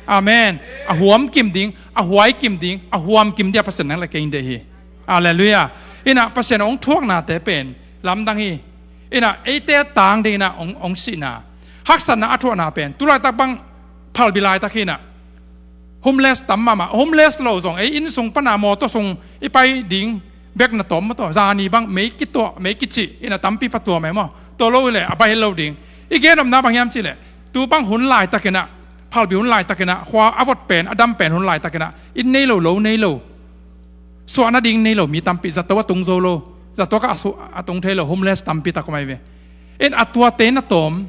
Amen. A huam kim ding, a huai kim ding, a huam kim ding a Pasian nang le kei in deih hi. Halleluiah. In ah Pasian hong thuaknate pen lamdang hi. In ah eite tang dingin ah hong, hong sihna, haksatna a thuakna pen tulaitak bang phalbi laitak hi in ah homeless tam mahmah. Homeless lo zong ei inn sung pan a mawtaw sung i pai ding bek na tawm maw, tua zani bang mei kituah, mei kicih in ah tampi pha tuam e maw. Tua lo hi leh a bai het lo ding. I gen nopna bang hiam cih leh, tu bang hun laitakin ah, phalbi hun laitakin ah, khua a vot pen, a dam pen hun laitakin ah, inn nei lo, lo nei lo, suah nading nei lo mi tampi, zato a tung zo lo, zato kah a su-, a tung thei lo homeless tampi tak om ahi ve. In a tuate na tawm,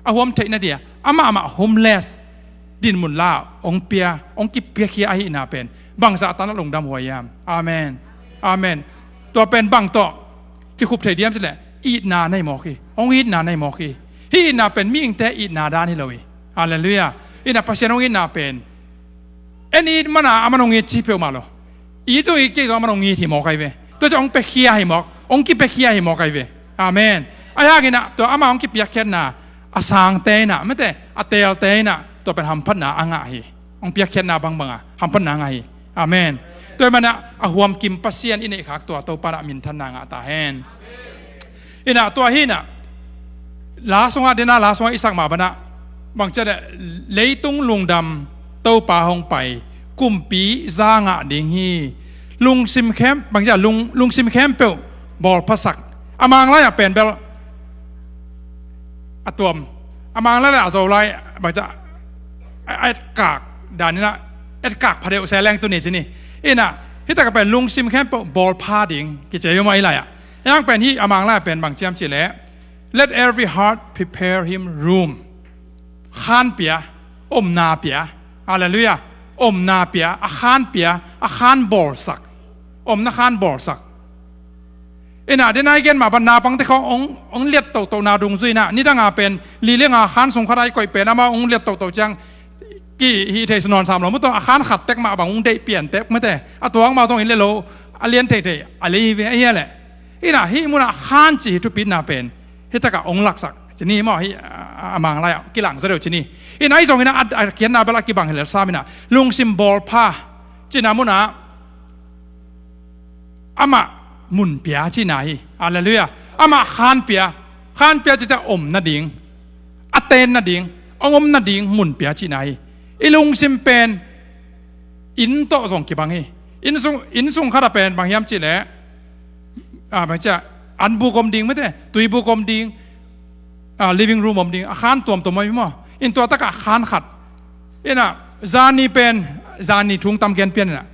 a huam theih nadia amah, amah homeless dinmun la hong pia, hong kipiakhia ahihna pen bangzah tan a lungdam huai hiam? Amen. Amen. Tua pen bang tawh kikhup thei diam cih leh, itna na hi mawk hi. Hong itna na hi mawk hi. Hih itna pen mihingte itna dan hi lo hi. Halleluiah. In ah Pasian hong itna pen, en it man a, aman hong it cih peuhmah lo. It zong it kei zong aman hong it hi mawk ahi ve. Tua ciang hong piakhia hi mawk, hong kipiakhia hi mawk ahi ve. Amen. Ahi hangin ah tua amah hong kipiakkhiatna, a sangte in ah, mete, a teelte in ah, tua pen hamphatna a ngah hi. Hong piakkhiatna bangbang a hamphatna a ngah hi. Amen. Tua ahih manin ah a huamkim Pasian i neih khak tua Topa in ah minthanna ngah ta hen. Inah tua hi inah, la sungah, dena la sungah i sak mah banah, bangci a, leitung lungdam, Topa hong pai, kumpi za ngah ding hi. Lungsim khem, bangci a, lung, lungsim khempeuh bawlphasak. A Mang lai-ah pen bel a tuam. A Mang lai le a Zo lai, bangci a, a etkak dan inah, etkak phadeuh se leng tuni ci ni. Inah hih takah pen lungsim khempeuh bawlpha ding kici hi mah hih lai-ah. Hiang pen hih a Mang lai pen bang ci hiam cih leh, "Let every heart prepare him room." Khan pia, omna pia. Halleluiah. Omna pia, a khan pia, a khan bawlsak. Omna khan bawlsak. Inah dena i gen mah bang naupangte khawng hong, hong liat tohtohna dungzui inah, nidanga pen li le nga khan sung khat a i koih pen amau hong liat tohtoh ciang, kihih thei sa nawn sam lo maw, tua a khan khat tek mah bang hong deih pian tek mate. A tuang mah zong hi le lo, a lian theithei a lei ve a hia leh. Inah hih munah khan cih hi thupitna pen hih takah hong laksak ci ni maw, hih a, a Mang lai-ah kilang zaw deuh ci ni. Inah ahi zongin a, a, a khiatna bel a kibang hi lel sam inah, lungsim bawlpha cihna munah amah mun pia cihna hi. Halleluiah. Amah khan pia, khan pia cih ciang om nading, a ten nading, hong om nading mun pia cihna hi. I lungsim pen inn tawh zong kibang hi. Inn sung, inn sung khat a pen bang hiam cih leh, a, bang ci a, an buk om ding mate, tui buk om ding, a, living room om ding, a khan tuamtuam om hi maw. In tua takah khan khat. Inah zani pen, zani thungtam gen pian inah,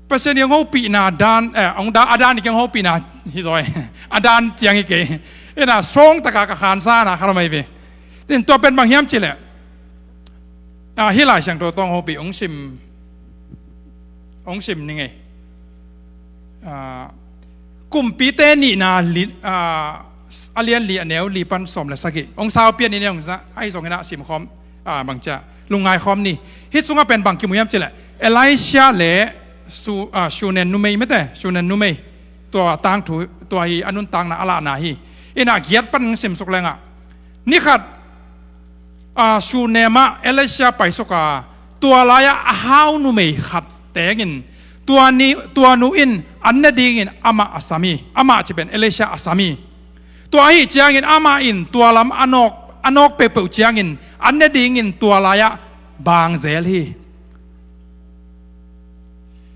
Pasian i hong hopihna dan, eh, hong da, a dan i hong hopihna hi zaw hi. A dan ciang hi kei. Inah strong takah ka khansa na kha lo mai ve. In tua pen bang hiam cih leh, a, hih Lai Siangtho tawh hong hopih hong sim, hong sim ni ngei. A, Kumpite nihna li, a, a lian li a neu li pan sawm le sagih. Hong sau pian ni ne hong za, ahi zongin a sim khawm, a, bang ci a, lungngai khawm ni. Hih sungah pen bang kimu hiam cih leh, Elisha le Su, a, Shunem numei mate, Shunem numei. Tua tangthu, tua hi a nuntakna a lahna hi. Inah giat pan hong sim suk leng ah, ni khat, a, Shunem ah Elisha paisuk a, tua lai-ah a hau numei khat tengin, tua ni, tua nu in an ne dingin amah a sam hi. Amah cih pen Elisha a sam hi. Tua ahih ciangin amah in tua lam a nawk, a nawk peuhpeuh ciangin an ne dingin tua lai-ah bang zel hi.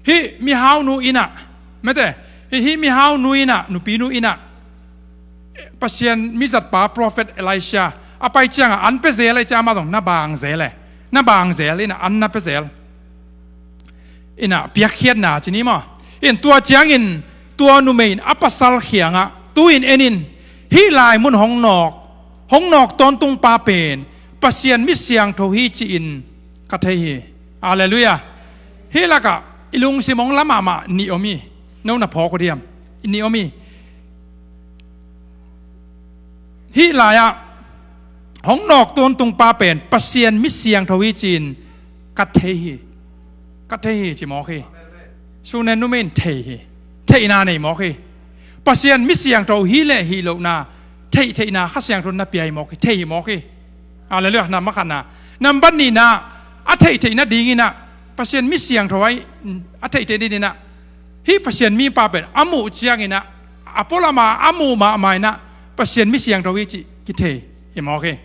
Hih mihaunu in ah, mate, hih, hih mihaunu in ah, nupinu in ah, Pasian mizatpa prophet Elisha a pai ciangah an pia zel ahih ciang amah zong na bang zel e. Na bang zel in ah, an na pia zel. In ah piakkhiatna ci ni maw. In tua ciangin tua numei in a pasal kiangah, tu-in en in, hih lai mun hong nawk, hong nawk tawntungpa pen Pasian mi siangtho hi ci-in ka thei hi. Halleluiah. Hih lakah i lungsim hong la mahmah nih om hi. No na phawk uh diam? Nih om hi. Hih lai-ah hong nawk tawntungpa pen Pasian mi siangtho hi ci-in ka thei hi. Ka thei hi ci mawk hi. Shunem numei in thei hi. Theihna nei mawk hi. Pasian mi siangtho hi leh hi lohna theih theihna Kha Siangtho na pia hi mawk hi. Thei hi mawk hi. Halleluiah. Nambat khatna. Nambat nihna, a theih theih nadingin ah, Pasian mi siangtho ahi, a theih theih nadingin ah, hih Pasian mipa pen a muh ciangin ah, a pualama a muh mahmah in ah, Pasian mi siangtho hi cih kithei hi mawk hi.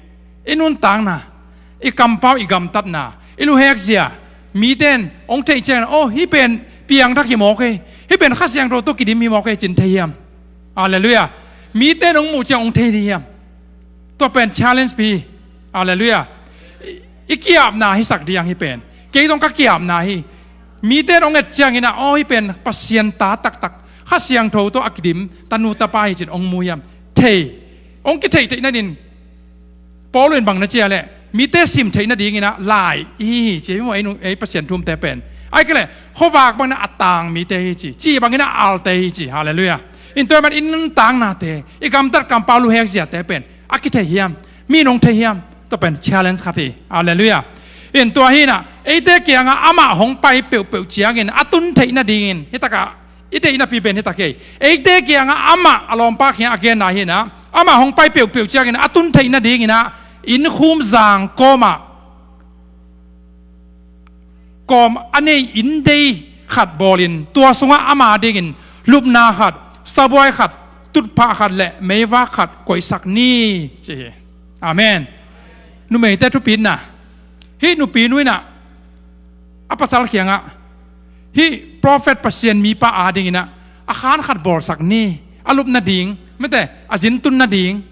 I nuntakna, i kampau, i gamtatna, i luhekzia, mite in hong theih ciangin, "Oh, hih pen piangthak hi mawk hi. Hih pen Kha Siangtho tawh kidim hi mawk hi," ci-in thei hiam? Halleluiah. Mite in hong muh ciang hong thei ding hiam? Tua pen challenge pi hi. Halleluiah. I, i kiapna hisak ding hih pen. Kei zong ka kiapna hi. Mite in hong et ciangin ah, "Oh, hih pen Pasian ta taktak, Kha Siangtho tawh a kidim tanu tapa hi," ci-in hong mu hiam? Thei. Hong kitheih theih nadingin Paul in bang na ci a leh, mite sim theih nadingin ah lai i hi hi ci hi maw, ei nu, ei Pasian thumte pen. Ahih kei leh khuavak bangin ah a tang mite hi ci, ci bangin ah a alte hi ci. Halleluiah. In tua ahih manin i nuntaknate, i gamtat kampau luhekziate pen a kithei hiam? Mi in hong thei hiam? Tua pen challenge khat hi. Halleluiah. In tua hi in ah, eite kiangah amah hong pai peuhpeuh ciangin a tun theih nadingin, hih takah i deih napi pen hih tak hi. Eite kiangah amah, a lawmpa kiangah a genna hi in ah, amah hong pai peuhpeuh ciangin a tun theih nadingin ah, innkhum zang kawmah, kawm a nei inndei khat bawlin, tua sungah ama dingin lupna khat, sabuai khat, tutphah khat le meivak khat koihsak ni, ci hi. Amen. Numeite thupitna. Hih nupinu in ah a pasal kiangah hih prophet, Pasian mipa adingin ah a khan khat bawlsak ni, a lup nading, mate, a zintun nading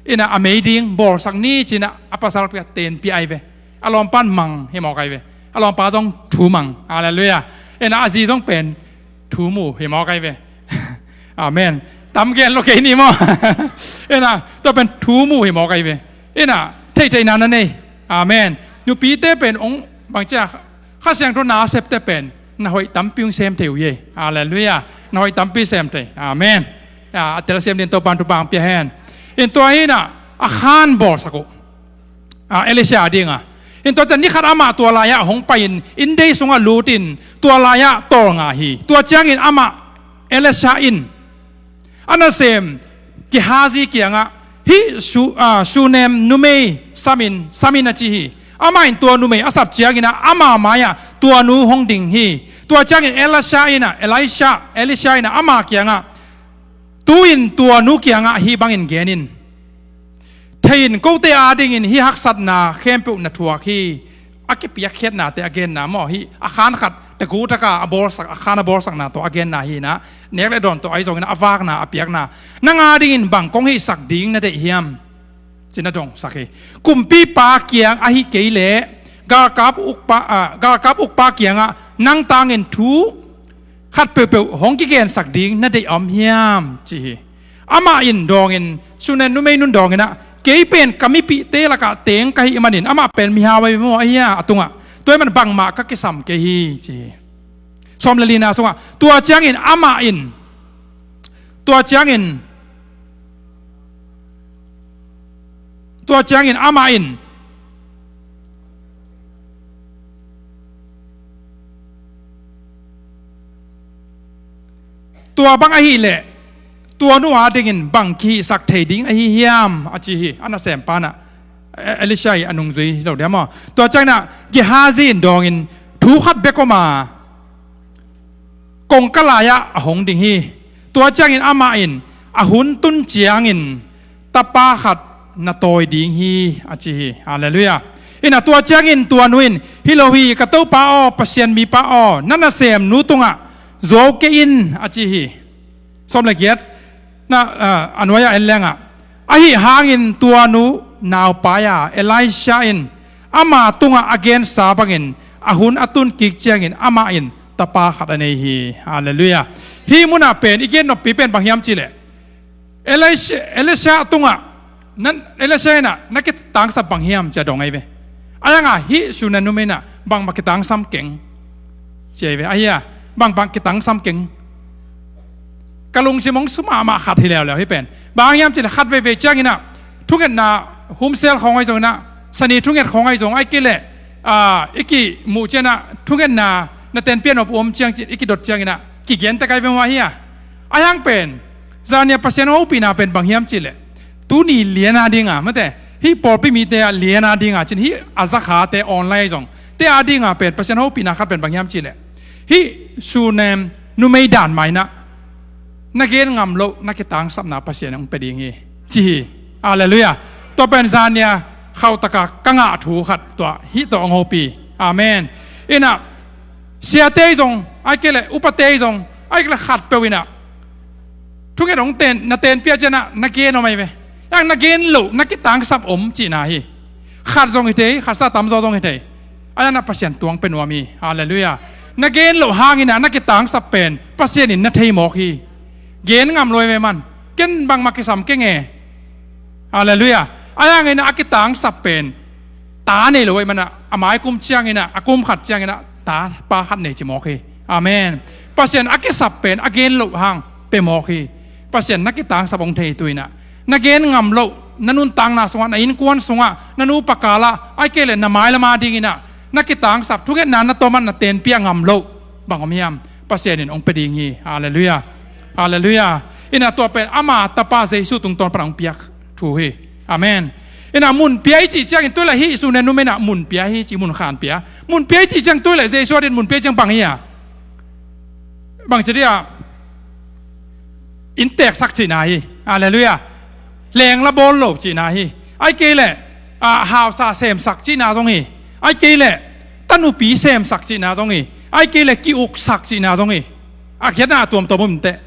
in ah a mei ding bawlsak ni, ci-in ah a pasal kiang tenpih ahi ve. A lawmpan mang hi mawk ahi ve. A lawmpa zong thu mang. Halleluiah. In ah a zi zong pen thu mu hi mawk ahi ve. Amen. Tam gen lo kei ni maw? In ah tua pen thu mu hi mawk ahi ve. In ah theihtheihna na nei. Amen. Nupite pen ong bangci a, Kha Siangtho nasepte pen na hoih tampi ong sem thei uh hi. Halleluiah. Na hoih tampi sem thei. Amen. A, a telsiam dingin Topa'n thupha ong pia hen. In tua hi in ah a khan bawlsak uh. A, Elisha adinga. In tua ciang ni khat amah tua lai-ah hong pai-in inndei sungah lutin tua lai-ah tawlnga hi. Tua ciangin amah, Elisha in a nasem Gehazi kiangah, hih Su-, a, Shunem numei samin, samin, a ci hi. Amah in tua numei a sap ciangin ah ama mai-ah tua nu hong ding hi. Tua ciangin Elisha in ah, Elisha, Elisha in ah ama kiangah, tu-in tua nu kiangah hih bangin gen in. Thei in, kote adingin hih haksatna khempeuh na thuak hi. A kipiakkhiatnate a genna maw, hih a khan khat taku taka a bawlsak, a khan a bawlsakna tawh a genna hi in ah, nek le dawn tawh ahi zongin ah a vakna, a piakna. Nang adingin bang kong hihsak ding na deih hiam? Ci-in a dongsak hi. Kumpipa kiang ahi kei leh galkap ukpa, a, galkap ukpa kiangah nang tangin thu khat peuhpeuh hong kigensak ding na deih a om hiam? Ci hi. Amah in dawngin, Shunem numei nun dawngin ah, kei pen ka mipihte lakah teng ka hih manin amah pen mihau ahi maw, ahi a, a tungah. Tua ahih manin bangmah ka kisam kei hi, ci hi. Sawm le lina sungah, tua ciangin amah in, tua ciangin, tua ciangin amah in, tua bang ahih leh tua nu adingin bang kihihsak thei ding ahi hiam, a ci hi. A nasempa in ah, E-, Elisha ii a nungzui hi lo dia maw. Tua ciangin ah Gehazi in dawngin, thu khat bek om a, kongka lai-ah a hong ding hi. Tua ciangin amah in a hun tun ciangin tapa khat na tawi ding hi, a ci hi. Halleluiah. In ah tua ciangin tua nu in, hi lo hi, ka topa aw, Pasian mipa aw, na nasemnu tungah zuau kei in, a ci hi. Sawm le giat na, a, a nuai-ah en leng ah, ahi hangin tua nu naupai a, Elisha in ama tungah a gensa bangin a hun a tun kik ciangin amah in tapa khat a nei hi. Halleluiah. Hih munah pen i gen noppi pen bang hiam cih leh, Elisha, Elisha tungah, nan, Elisha in ah na kitangsap bang hiam, ci-a dong ahi ve. Ahi hang a hih Shunem numei in ah bangmah kitangsam keng, ci ahi ve. Ahi a, bangbang kitangsam keng. Ka lungsim hong su mahmah khat hi leuleu hih pen. Bang hang hiam cih leh khat veivei ciangin ah, thungetna humsel khawng ahi zongin ah, Sani thunget khawng ahi zong, ahih kei leh, a, i kimuh ciangin ah, thungetna na tenpih nop uh om ciang ci-in i kidot ciangin ah, kigen tek ahi ve maw, ahi a. Ahi hang pen, zan ni a Pasian hopihna pen bang hiam cih leh, tuni lian a dinga, mate, hih pawlpi mite a lian a dinga, ci-in hih a zakhate online ahi zong, te a dinga pen Pasian hopihna khat pen bang hiam cih leh, hih Shunem numei dan mah in ah, na gen ngam loh na kitangsapna Pasian in hong pia ding hi, ci hi. Halleluiah. Tua pen zan ni a khauh taka ka ngah thu khat tua hih tawh hong hopih. Amen. In ah, siate ahi zong, ahih kei leh upate ahi zong, ahih kei leh khatpeuh in ah, thunget hong ten, na tenpih ciangin ah na gen om ahi ve. Ahi hang na gen loh na kitangsap om cihna hi. Khat zong hi thei, khat sa tamzaw zong hi thei. Ahi hang ah Pasian tung pia nuam hi. Halleluiah. Na gen loh hangin ah na kitangsap pen Pasian in na thei mawk hi. Gen ngam lo hi ve man. Ken bangmah kisam keng e. Halleluiah. Ahi hangin ah a kitangsap pen ta nei lo ahih manin ah, a mai kum ciangin ah, a kum khat ciangin ah tapa khat nei ci mawk hi. Amen. Pasian a kisap pen a gen loh hang pia mawk hi. Pasian na kitangsap hong thei tu-in ah, na gen ngam loh, na nuntakna sungah, na innkuan sungah, na nupa kalah, ahih kei leh na mailam a dingin ah na kitangsap, thungetna na tawm a na tenpih ngam loh bang om hiam, Pasian in hong pia ding hi. Halleluiah. Halleluiah. In ah tua pen ama tapa Jesu tungtawn pan hong piak thu hi. Amen. In ah mun pia i cih ciangin tu leh hih Shunem numei in ah mun pia hi ci, mun khan pia. Mun pia i cih ciang tu leh Jesu adingin mun pia i ciang bang hi a, bang ci dia, innteksak cihna hi. Halleluiah. Lengla bawl lo cihna hi. Ahih kei leh, ah, hausa semsak cihna zong hi. Ahih kei leh tanupi semsak cihna zong hi. Ahih kei leh ki-uksak cihna zong hi. A khiatna a tuamtuam om teh.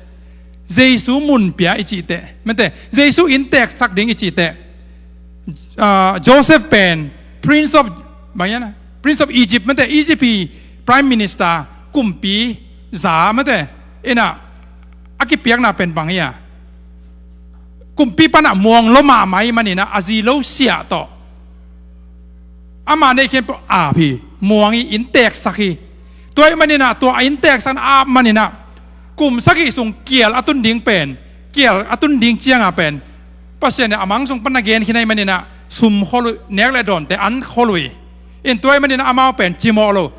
Jesu mun pia i cih teh, mate, Jesu innteksak ding i cih teh, ah, Joseph pen Prince of, bang hiam ah? Prince of Egypt, mate, Egypt hi Prime Minister, kumpi za, mate, in ah, a kipiakna pen bang hiam ah? Kumpi pan ah muang lua mahmah ahih manin ah a zi lo siah tawh ama neih khempeuh ap hi, muang hi, innteksak hi. Tua ahih manin ah, tua a innteksak a ap manin ah, kum sagih sung kial a tun ding pen, kial a tun ding ciang a pen, Pasian in a mang sung pan na gen khin ahih manin ah, sum khol uh, nek le dawnte an khol uh hi. In tua ahih manin ah amau pen cimawh lo.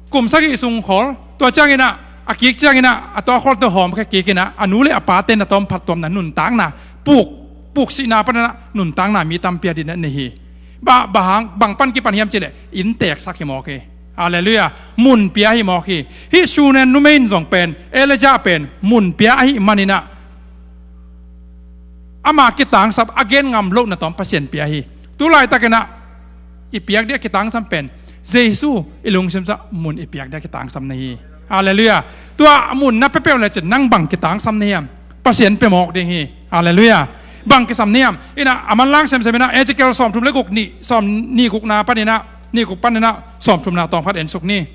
Kum sagih sung khol, tua ciangin ah, a kik ciangin ah, a tua kholte hawmkhia kik in ah, a nu le a pate na tawm phattuamna, nuntakna, puk, puksihna panin ah nuntakna mi tampi a ding a nei hi. Bang, bang hang, bang pan kipan hiam cih leh, innteksak hi mawk hi. Halleluiah. Mun pia hi mawk hi. Hih Shunem numei in zong pen, Elijah pen mun pia ahih manin ah, ama kitangsap a gen ngam lohna tawm Pasian pia hi. Tu laitakin ah i piak ding a kitangsam pen, Jesu i lungsim sungah mun i piak ding a kitangsam na hi. Halleluiah. Tua mun na pia peuh lecin nang bang kitangsam na hiam? Pasian pia mawk ding hi. Halleluiah. Bang kisam na hiam? In ah, a manlang semsem in ah, Ezekiel sawmthum le guk, nih, sawm, nih gukna panin ah, nih guk panin ah sawmthumna tawm khat ensuk ni.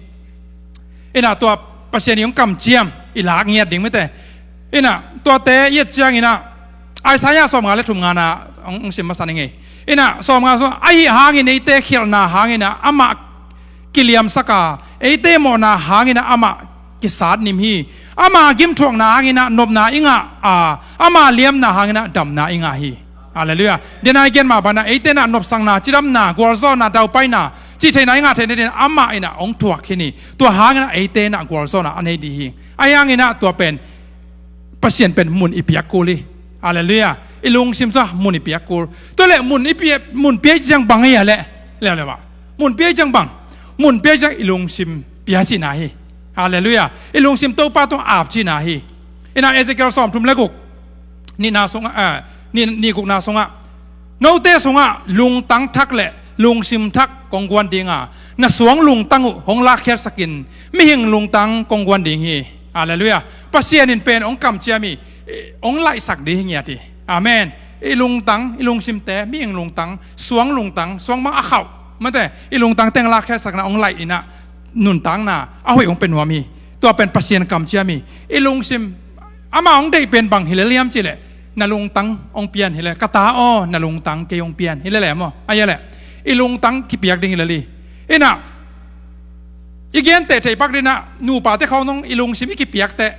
In ah, tua Pasian i hong kamciam i lak ngiat ding, mate. In ah, tuate i et ciangin ah, Isaiah sawmnga le thumna hong, hong sim masa ning ei. In ah, sawmnga sung, ahih hangin eite khialhna hangin ah amah kiliamsak a, eite mawhna hangin ah amah kisat nim hi. Ama gimthuakna hangin ah nopna i ngah a, ama liamna hangin ah damna i ngah hi. Halleluiah. Dena i gen mah bangin ah, eite in ah nopsakna, cidamna, gualzawhna, daupaina, cih theihna i ngah theih nadingin amah in ah hong thuak khin hi. Tua hangin ah eite in ah gualzawhna a nei ding hi. Ahih hangin ah tua pen, Pasian pen mun i piak kul hi. Halleluiah. I lungsim sungah mun i piak kul. Tua leh mun i pia, mun pia i cih ciang bang hiam leh? Leuleu ah. Mun pia i cih ciang bang? Mun pia i cih ciang i lungsim pia cihna hi. Halleluiah. I lungsim Topa tungah ap cihna hi. In ah, Ezekiel sawmthum le guk, nihna sungah, ah, nih, nih gukna sungah, note sungah lungtang thak le lungsim thak kong guan ding a, na suang lungtang uh hong lakkhiatsak in, mihing lungtang kong guan ding hi. Halleluiah. Pasian in pen hong kamciam hi, hong laihsak ding hi ngiat hi. Amen. I lungtang, i lungsimte, mihing lungtang, suang lungtang, suang bang a khauh, mate, i lungtangte hong lakkhiatsakna, hong laih in ah nuntakna a hoih hong pia nuam hi. Tua pen Pasian kamciam hi. I lungsim, ama hong deih pen bang hi lel hiam cih leh, na lungtang hong pian hi lel. Ka ta aw, na lungtang kei hong pian hi lel e maw. Ahih leh i lungtang kipiak ding hi lel hi. In ah, i genteh theih pak dingin ah, nupate khawng zong i lungsim i kipiak teh,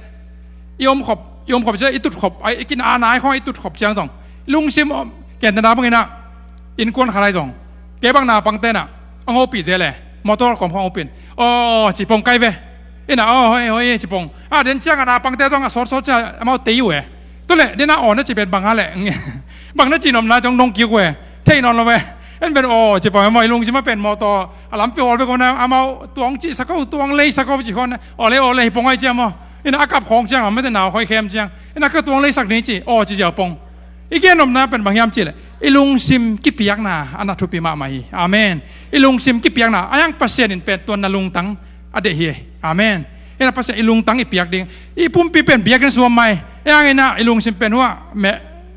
i om khop, i om khop ciang, i tut khop, ai, i kin a nai khawng i tut khop ciang zong, i lungsim om, ken tana bangin ah, innkuan khat lai zong, kei bang naupangte in ah hong hopih zel e, motor kawm khawng hopih in, aw, ci pong kai ve. In ah, aw, hoi, hoi, ci pong. A den ciang a naupangte zong a sawtsawt ciang amau tei uh e. Tua leh den a, aw, na ci pen bang a leh, bang na ci nuam na zong nong kik uh e. Thei nawn lo e. En pen, aw, ci pong e maw, i lungsim a pen motor a lampi hawl bek om na, amau tuang cihsak o, tuang leisak o ci khawng na, aw le, aw le, hi pong ai ciang maw. In ah, a kap khawng ciang a, mate, nau khoi khem ciang, in ah, ka tuang leisak ni ci, aw, ci ziau pong. I gen nopna pen bang hiam cih leh, i lungsim kipiakna a na thupi mahmah hi. Amen. I lungsim kipiakna, ahih hang Pasian in pen tua na lungtang a deih hi. Amen. In ah, Pasian i lungtang i piak ding. I pumpi pen biakinn sung om mai. Ahih hangin ah i lungsim pen hua meh,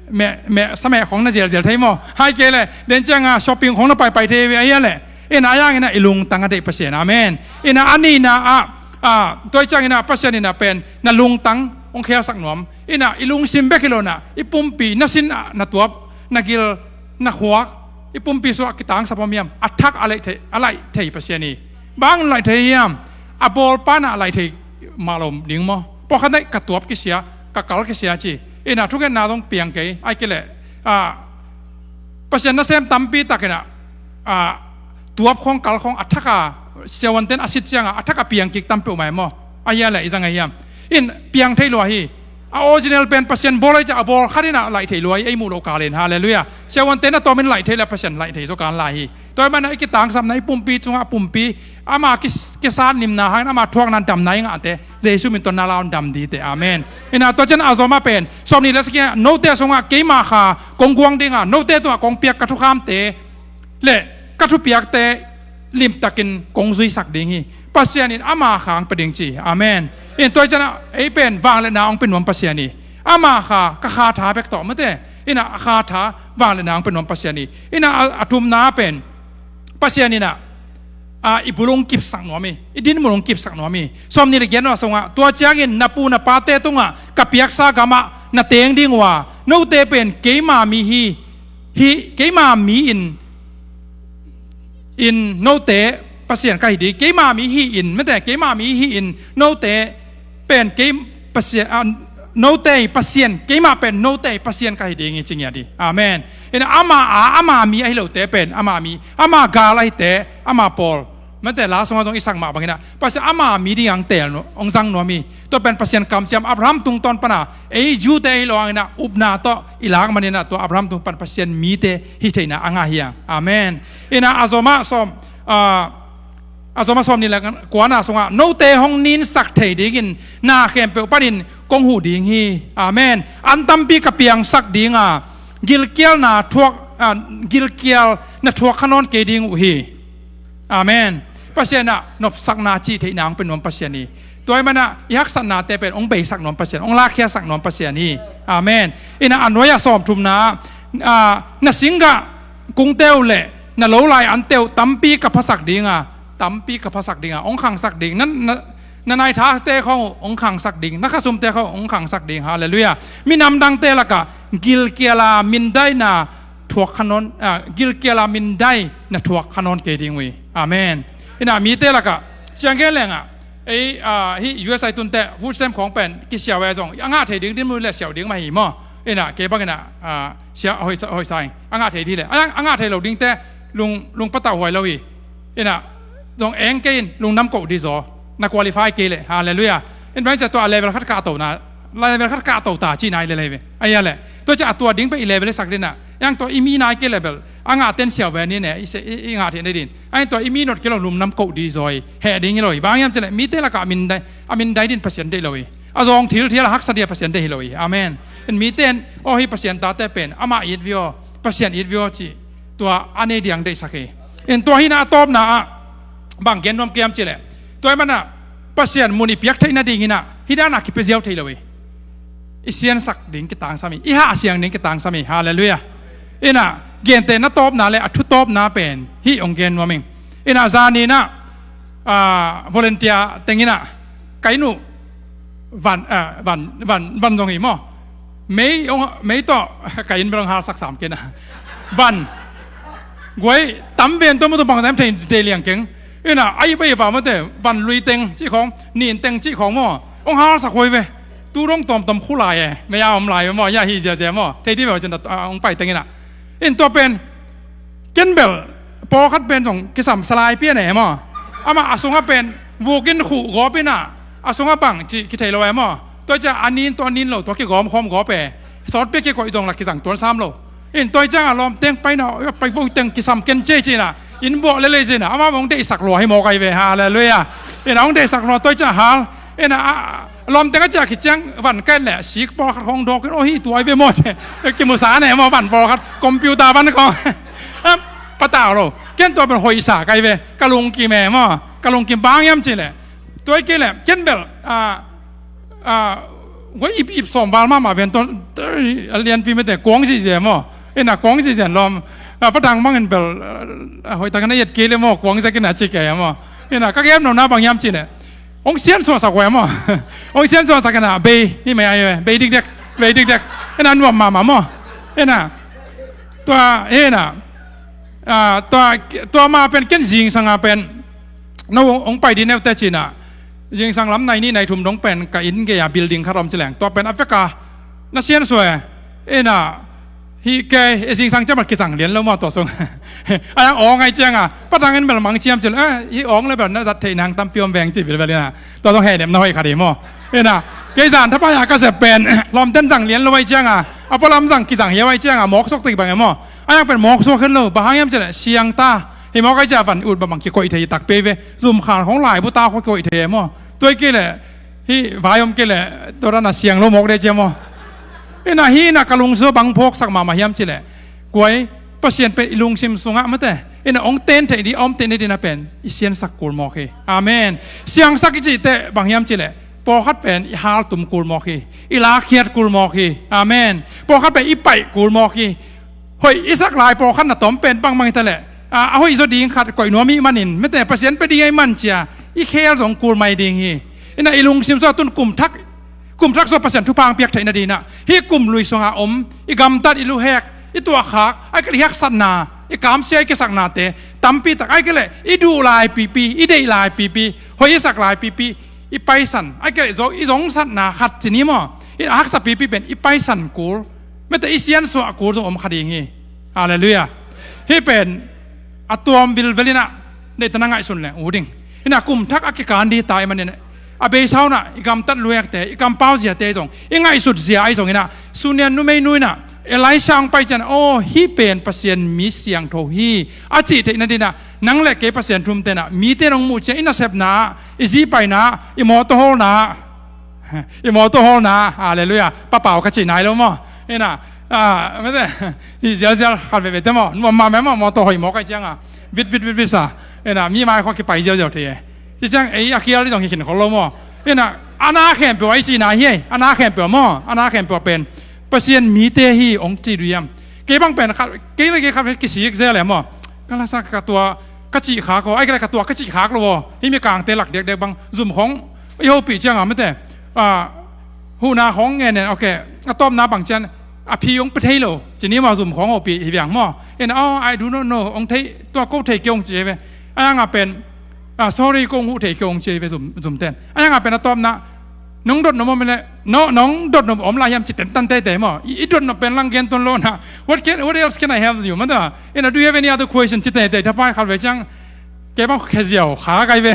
meh, meh, sa meh khawng na zelzel thei maw. Ahih kei leh, den ciang a shopping khawng na paipai thei ve, ahih leh. In ah, ahih hangin ah i lungtang a deih Pasian. Amen. In ah, a nihna ah, ah, tua ciangin ah Pasian in ah pen na lungtang hong khelsak nuam. In ah, i lungsim bek hi lo in ah, i pumpi, na sin ah, na tuap, na gil, na khuak, i pumpi sungah kitangsap om hiam? A thak a laih thei, a laih thei Pasian hi. Bang laih thei hiam? A bawlpa in ah laih thei mah lo ding maw. Pawlkhat in ah ka tuap kisia, ka kal kisia ci. In ah, thungetna zong piang kei, ahih kei leh, ah, Pasian nasem tampi tak in ah, ah, tuap khawng, kal khawng a thak a, siavuante'n a sit ciang a, a thak a piang kik tampi om mai maw. Ahih leh i zang a hiam? In, piang thei lua hi. A original pen Pasian bawl ahi ciah a bawl khat in ah laih thei lua hi, ei muh loh kal in. Halleluiah. Siavuante na tawmin laih thei le Pasian laih thei zaw kan lai hi. Tua ahih manin ah i kitangsapna, i pumpi cungah pumpi ama kis-, kisat nimna hangin ama thuakna damna i ngahte Jesu min tawh na laun dam dite. Amen. In ah tua ciang a zom ah pen sawmnih le sagih ah, note sungah keima kha kong guang ding a, note tungah kong piak ka thukhamte le ka thupiakte limtakin kong zuisak ding hi. Pasian in ama kha hong pia ding ci hi. Amen. In tua ciang ah ei pen vangliatna hong pia nuam Pasian hi. Ama kha, ka kha tha bek tawh mate. In ah a kha tha, vangliatna hong pia nuam Pasian hi. In ah a, a thumna pen Pasian in ah, a, i bul hong kipsak nuam hi, i dinmun hong kipsak nuam hi. Sawmnih le giat na sungah, tua ciangin na pu na pate tungah ka piaksa gamah na teng ding uh a, note pen keima mi hi, hi, keima mi in, in note Pasian ka hi ding, keima mi hi in, mate, keima mi hi in, note pen kei Pasian, a, note Pasian, keimah pen note Pasian ka hi ding hi ci ngiat hi. Amen. In ah ama a, ama mi ahi lote pen, ama mi, ama gal ahite, ama pawl, mate, la sungah zong i sak mah bangin ah Pasian ama mi ding hong teel nuam, hong zang nuam hi. Tua pen Pasian kamciam Abraham tungtawn pana ei Jew-te hi lo hangin ah upna tawh i lak manin ah tua Abraham tung pan Pasian mite hi theihna a ngah hi hang. Amen. In ah a zom ah sawm, a, a zom ah sawmnih le kuana sungah, note hong ninsak thei dingin na khempeuh panin kong huh ding hi. Amen. An tampi ka piangsak ding a, gilkialna thuak, a, gilkial na thuak kha nawn kei ding uh hi. Amen. Pasian ah nopsakna cih theihna hong pia nuam Pasian hi. Tua ahih manin ah i haksatnate pen hong beisak nuam Pasian, hong lakkhiasak nuam Pasian hi. Amen. In ah a nuai-ah sawmthumna ah, a, na singgah kungte uh le na lolai ante uh tampi ka phasak ding a, tampi ka phasak ding a, hong khangsak ding. Na, na, na naithate khawng uh hong khangsak ding, na khasumte khawng uh hong khangsak ding. Halleluiah. Minam dangte lakah gilkial a mindaina thuak kha nawn, a, gilkial a mindai na thuak kha nawn kei ding uh hi. Amen. In ah mite lakah ciang gen leng ah, ei, a, hih U S A i tunte food stamp khawng pen kisiau e zong a ngah thei ding dinmun le siau ding mah hi maw. In ah kei bangin ah, a, sia, hoih sa, hoih sa ing, a ngah thei ding le a, a ngah thei lo dingte lung, lung patauh huai lo hi. In ah zong eng kei in, lungdam koh ding zaw, na qualify kei leh. Halleluiah. In bang ciah tua level khat kahto na, level khat kahto ta ci nai le lei ve. Ahi a leh tua ciah a tua ding pen i level i sak ding ah, eng tua i mi nai kei level a ngahte in siau ve ni ne, i se, i, i ngah thei na ding. Ahi tua i mi not kei lo, lungdam koh ding zaw hi, heh ding hi lo hi. Bang hiam cih leh mite lakah a mindai, a mindai ding Pasian deih lo hi. A zawng thilthial a haksa ding a Pasian deih hi lo hi. Amen. In mite in, aw, hih Pasian tate pen amah it ve aw, Pasian it ve aw cih tua a nei ding deihsak hi. In tua hi in ah a tawpna ah bang gen nuam ka hiam cih leh, tua ahih manin ah Pasian mun i piak theih nadingin ah hih dan a kipia ziau thei lo hi. I siansak ding kitangsam hi, i hahsiang ding kitangsam hi. Halleluiah. In ah gentehna tawpna le a thu tawpna pen hih hong gen nuam ing. In ah zan in ah, a, volunteer teng in ah ka inn uh van, a, van, van, van zong hi maw. Mei, ong, mei tawh ka inn bel ong halsak sam kei na. Van guai tam ven tawh maw, tua bang tam thei, thei liang keng. In ah a ip a ip a mate, van lui teng cih khawng, nin teng cih khawng maw, ong halsak huai ve. Tu dong tawmtawm khu lai e, mei a om lai ve maw, ya hi ziazia maw, thei dih ve maw cin, a, ong pai teng in ah. In tua pen ken bel pawlkhat pen zong kisam salai pian e maw. Amah a sungah pen vukin khuh gawp in ah, a sungah bang cih kithei lo e maw. Tua ciah a nin tawh a nin lo tawh kigawm khawm gawp e. Sawtpi a kikoih zong lah kizang tuan sam lo. In tua ciangah lawmte ong pai na, pai vo teng kisam ken ci ci in ah, inn buah lel ci in ah, amah bang ong deihsak lua hi mawk ahi ve. Halleluiah. In ah ong deihsak lua, tua ciah hal. In ah, a, lawmte a ciah khit ciang van kaih leh sik pawlkhat khawng dawk in, aw, hih tua ahi ve maw ci. Kimusa ne maw, van pawlkhat, computer van khawng. Em, patau lo. Ken tua pen hoihsa ka hi ve. Ka lungkim e maw. Ka lungkim, bang hiam cih leh, tua hi kei leh ken bel, a, a, guai ip, ip sawm val mahmah ven tawh, a lianpi mete kuang zihziah maw. In ah kuang zihziah lawm. A, Pa Thang bangin bel, a, hoihtakin a et kei leh maw, kuang zek in ah ci kei a maw. In ah ka gen nopna bang hiam cih leh, hong siansuahsak uh e maw. Hong siansuahsak in ah bei, hih mei a hi ve, bei dikdek, bei dikdek. In ah nuam mahmah maw. In ah tua, in ah, a, tua, tua ma pen ken zingsang a pen, no hong pai dih neute ci in ah, zingsang lam nai nih nai thum dong pen ka inn gei a building khat om ci leng, tua pen a vek a na siansuah e. In ah hih kei, e, zingsang ciang bel kizang lian lo maw tua sung. A yang awng ahi ciangah Pa Thang in bel mang ciam cil, e, hih awng le bel na zat theih nang tampi om veng ci bilbel in ah, tua zong hehnem na hoih khat hi maw. In ah Kei zan thapai a ka sep pen lawmten zang lian lo ai cianga, a pualam zang kizang hiau ai cianga mawk suak tawh kibang e maw. A yang pen mawk suak hen lo, bang hang hiam cileh siangta hi mawk ai cia van ut bang bang kikoih thei takpi ve. Zumkhan khong laibu ta khong kikoih thei e maw. Tuai kei leh hih vai om kei leh tua dan a siang lo mawk de cia maw. Ina hih ina ka lungsim bang phawksak mahmah hiam cileh, kuai, Pasian pen i lungsim sungah mate ina hong ten theih ding, a om theih nading a pen i siansak kul mawk hi. Amen. Siangsak i cih teh bang hiam cileh, pawlkhat pen i haltum kul mawk hi. I lakkhiat kul mawk hi. Amen. Pawlkhat pen i paih kul mawk hi. Hoih i sak lai pawlkhat na tawm pen bangbang hi ta leh, a, a hoih zaw ding khat koih nuam i hih manin, mate Pasian pia ding a i man cia i khel zong kul mai ding hi. Ina i lungsim sungah tun kum thak, kum thak sungah Pasian thupha hong piak theih nading ah, hih kum lui sunga om i gamtat, i luhek, i tuahkhak, ai kei leh i haksatna, i kamsia i kisaknate tampi tak, ai kei leh i duh lai pipi, i deih lai pipi, hoih i sak lai pipi, i paisan, ai kei leh zo-, i zongsatna khat ci ni maw, i haksa pipi pen i paisan kul, mate i siansuah kul zong om kha ding hi. Halleluiah. Hih pen a tuam vilvel inah neihta na ngaihsun leng u ding. Inah kum thak a kikan ding ta i manin a beisa unah i gamtat luhekte, i kampau ziate zong, i ngaihsut zia ai zong inah, Sunian numeinu inah Elisha hong pai cian, aw, hih pen Pasian mi siangtho hi, a cih theih nading ah, nang le kei Pasian thumte inah mite in hong muh ciang i nasepna ah, i zi paina ah, i mawtaw hawlna ah, i mawtaw hawlna ah, halleluiah, papau ka cih nai lo maw. Ina, ah, mate, i zialzial khat veve te maw, nuam mahmah maw, mawtaw hoih mawk ai cianga vit vit vit vit sa. Ina mi mai khua kipai ziauziau thei e. Ci ciang ei a khial ding zong hi khin khol lo maw. Ina a na khempeuh a i cihna hi ei, a na khempeuh maw, a na khempeuh pen Pasian mite hi hong ci duh hiam. Kei bang pen khat, kei le kei khat kisik zel e maw. Ka lasa ka tua ka cih khak aw, ai ka le ka tua ka cih khak lo aw. Hih mi kangte lak diakdiak bang zum khong i hopih cianga mate, ah, huhna khong ngen en, ok, a tawpna bang cian a phi hong pe thei lo ci ni maw, zum khong hopih hi biang maw. Ina, oh, I do not know, hong thei, tua ko thei kei hong ci hi ve. A yanga pen, ah, sorry, ko hong huh thei kei hong ci hi ve zum, zumten. A yanga pen a tawpna, nong dot nop om le, no, nong dot nop om lai hiam ci tentan teitei maw. I, i dot nop pen lang gen tuan lo na. What can, what else can I help you? Mata, ina, do you have any other question? Ci teitei, thapai khat ve ciang, kei bang khe ziau kha kai ve.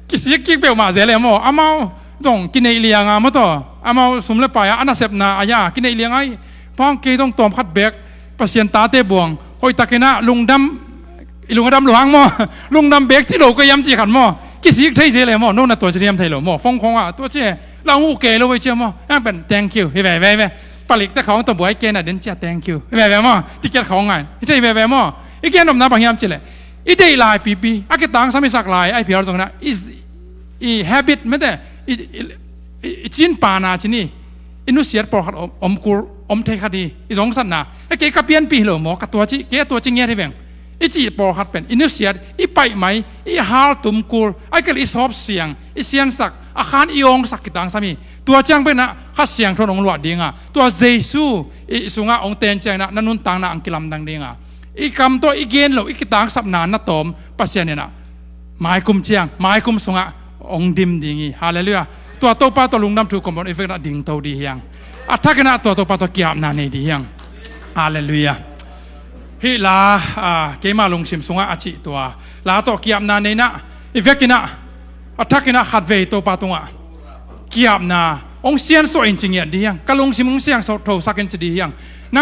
Kisik kik peuhmah zel e maw. Amau zong kineih lianga maw taw, amau sum le pai a, a nasepna a ya kineih liang ai. Pawng kei zong tawm khat bek Pasian tate buang hoihtakin ah lungdam, i lung a dam lo hang maw. Lungdam bek ci lo ka hiam ci khat maw. Kisik thei zel e maw. No na tua ci hiam thei lo maw. Fong khong ah tua ci e. Lau uh kei lo vei cia maw. Ang pen thank you hi veve ve. Palik te khong tua buai kei na den cia thank you hi veve maw. Ticket khong ngai hi thei veve maw. I kian nopna bang hiam ci le, i deih lai pipi, a kitangsam i sak lai, ai phial zong na, i, i habit mete, i, i, i, i cin pana ci ni, i nusiat pawlkhat om, om kul, om thei khat hi, i zongsatna, e kei ka pianpih hi lo maw, ka tua ci, kei a tua ci ngiat hi veng. I cih pawlkhat pen, i nusiat, i paih mai, i haltum kul, ai kei le i sawp siang, i siansak, a khan i awngsak kitangsam hi. Tua ciang pen ah, Kha Siangtho in hong luah ding a, tua Jesu i sungah hong ten ciangin ah, na nuntakna hong kilamdang ding a. I kam tawh i gen loh, i kitangsapna na tawm Pasian in ah, maikum ciang, maikum sungah hong dim ding hi. Halleluiah. Tua Topa tua lungdam thu kawmkawm i vekna dingto ding hi hang. A thakin ah tua Topa tua kiapna nei ding hi hang. Halleluiah. Hih la, ah, keima lungsim sungah a cih tua la tawh kiapna nei in ah, i vekin ah, a thakin ah khatvei Topa tungah kiapna hong siansuah in ci ngiat ding hi hang. Ka lungsim hong siangthosak in ci ding hi hang.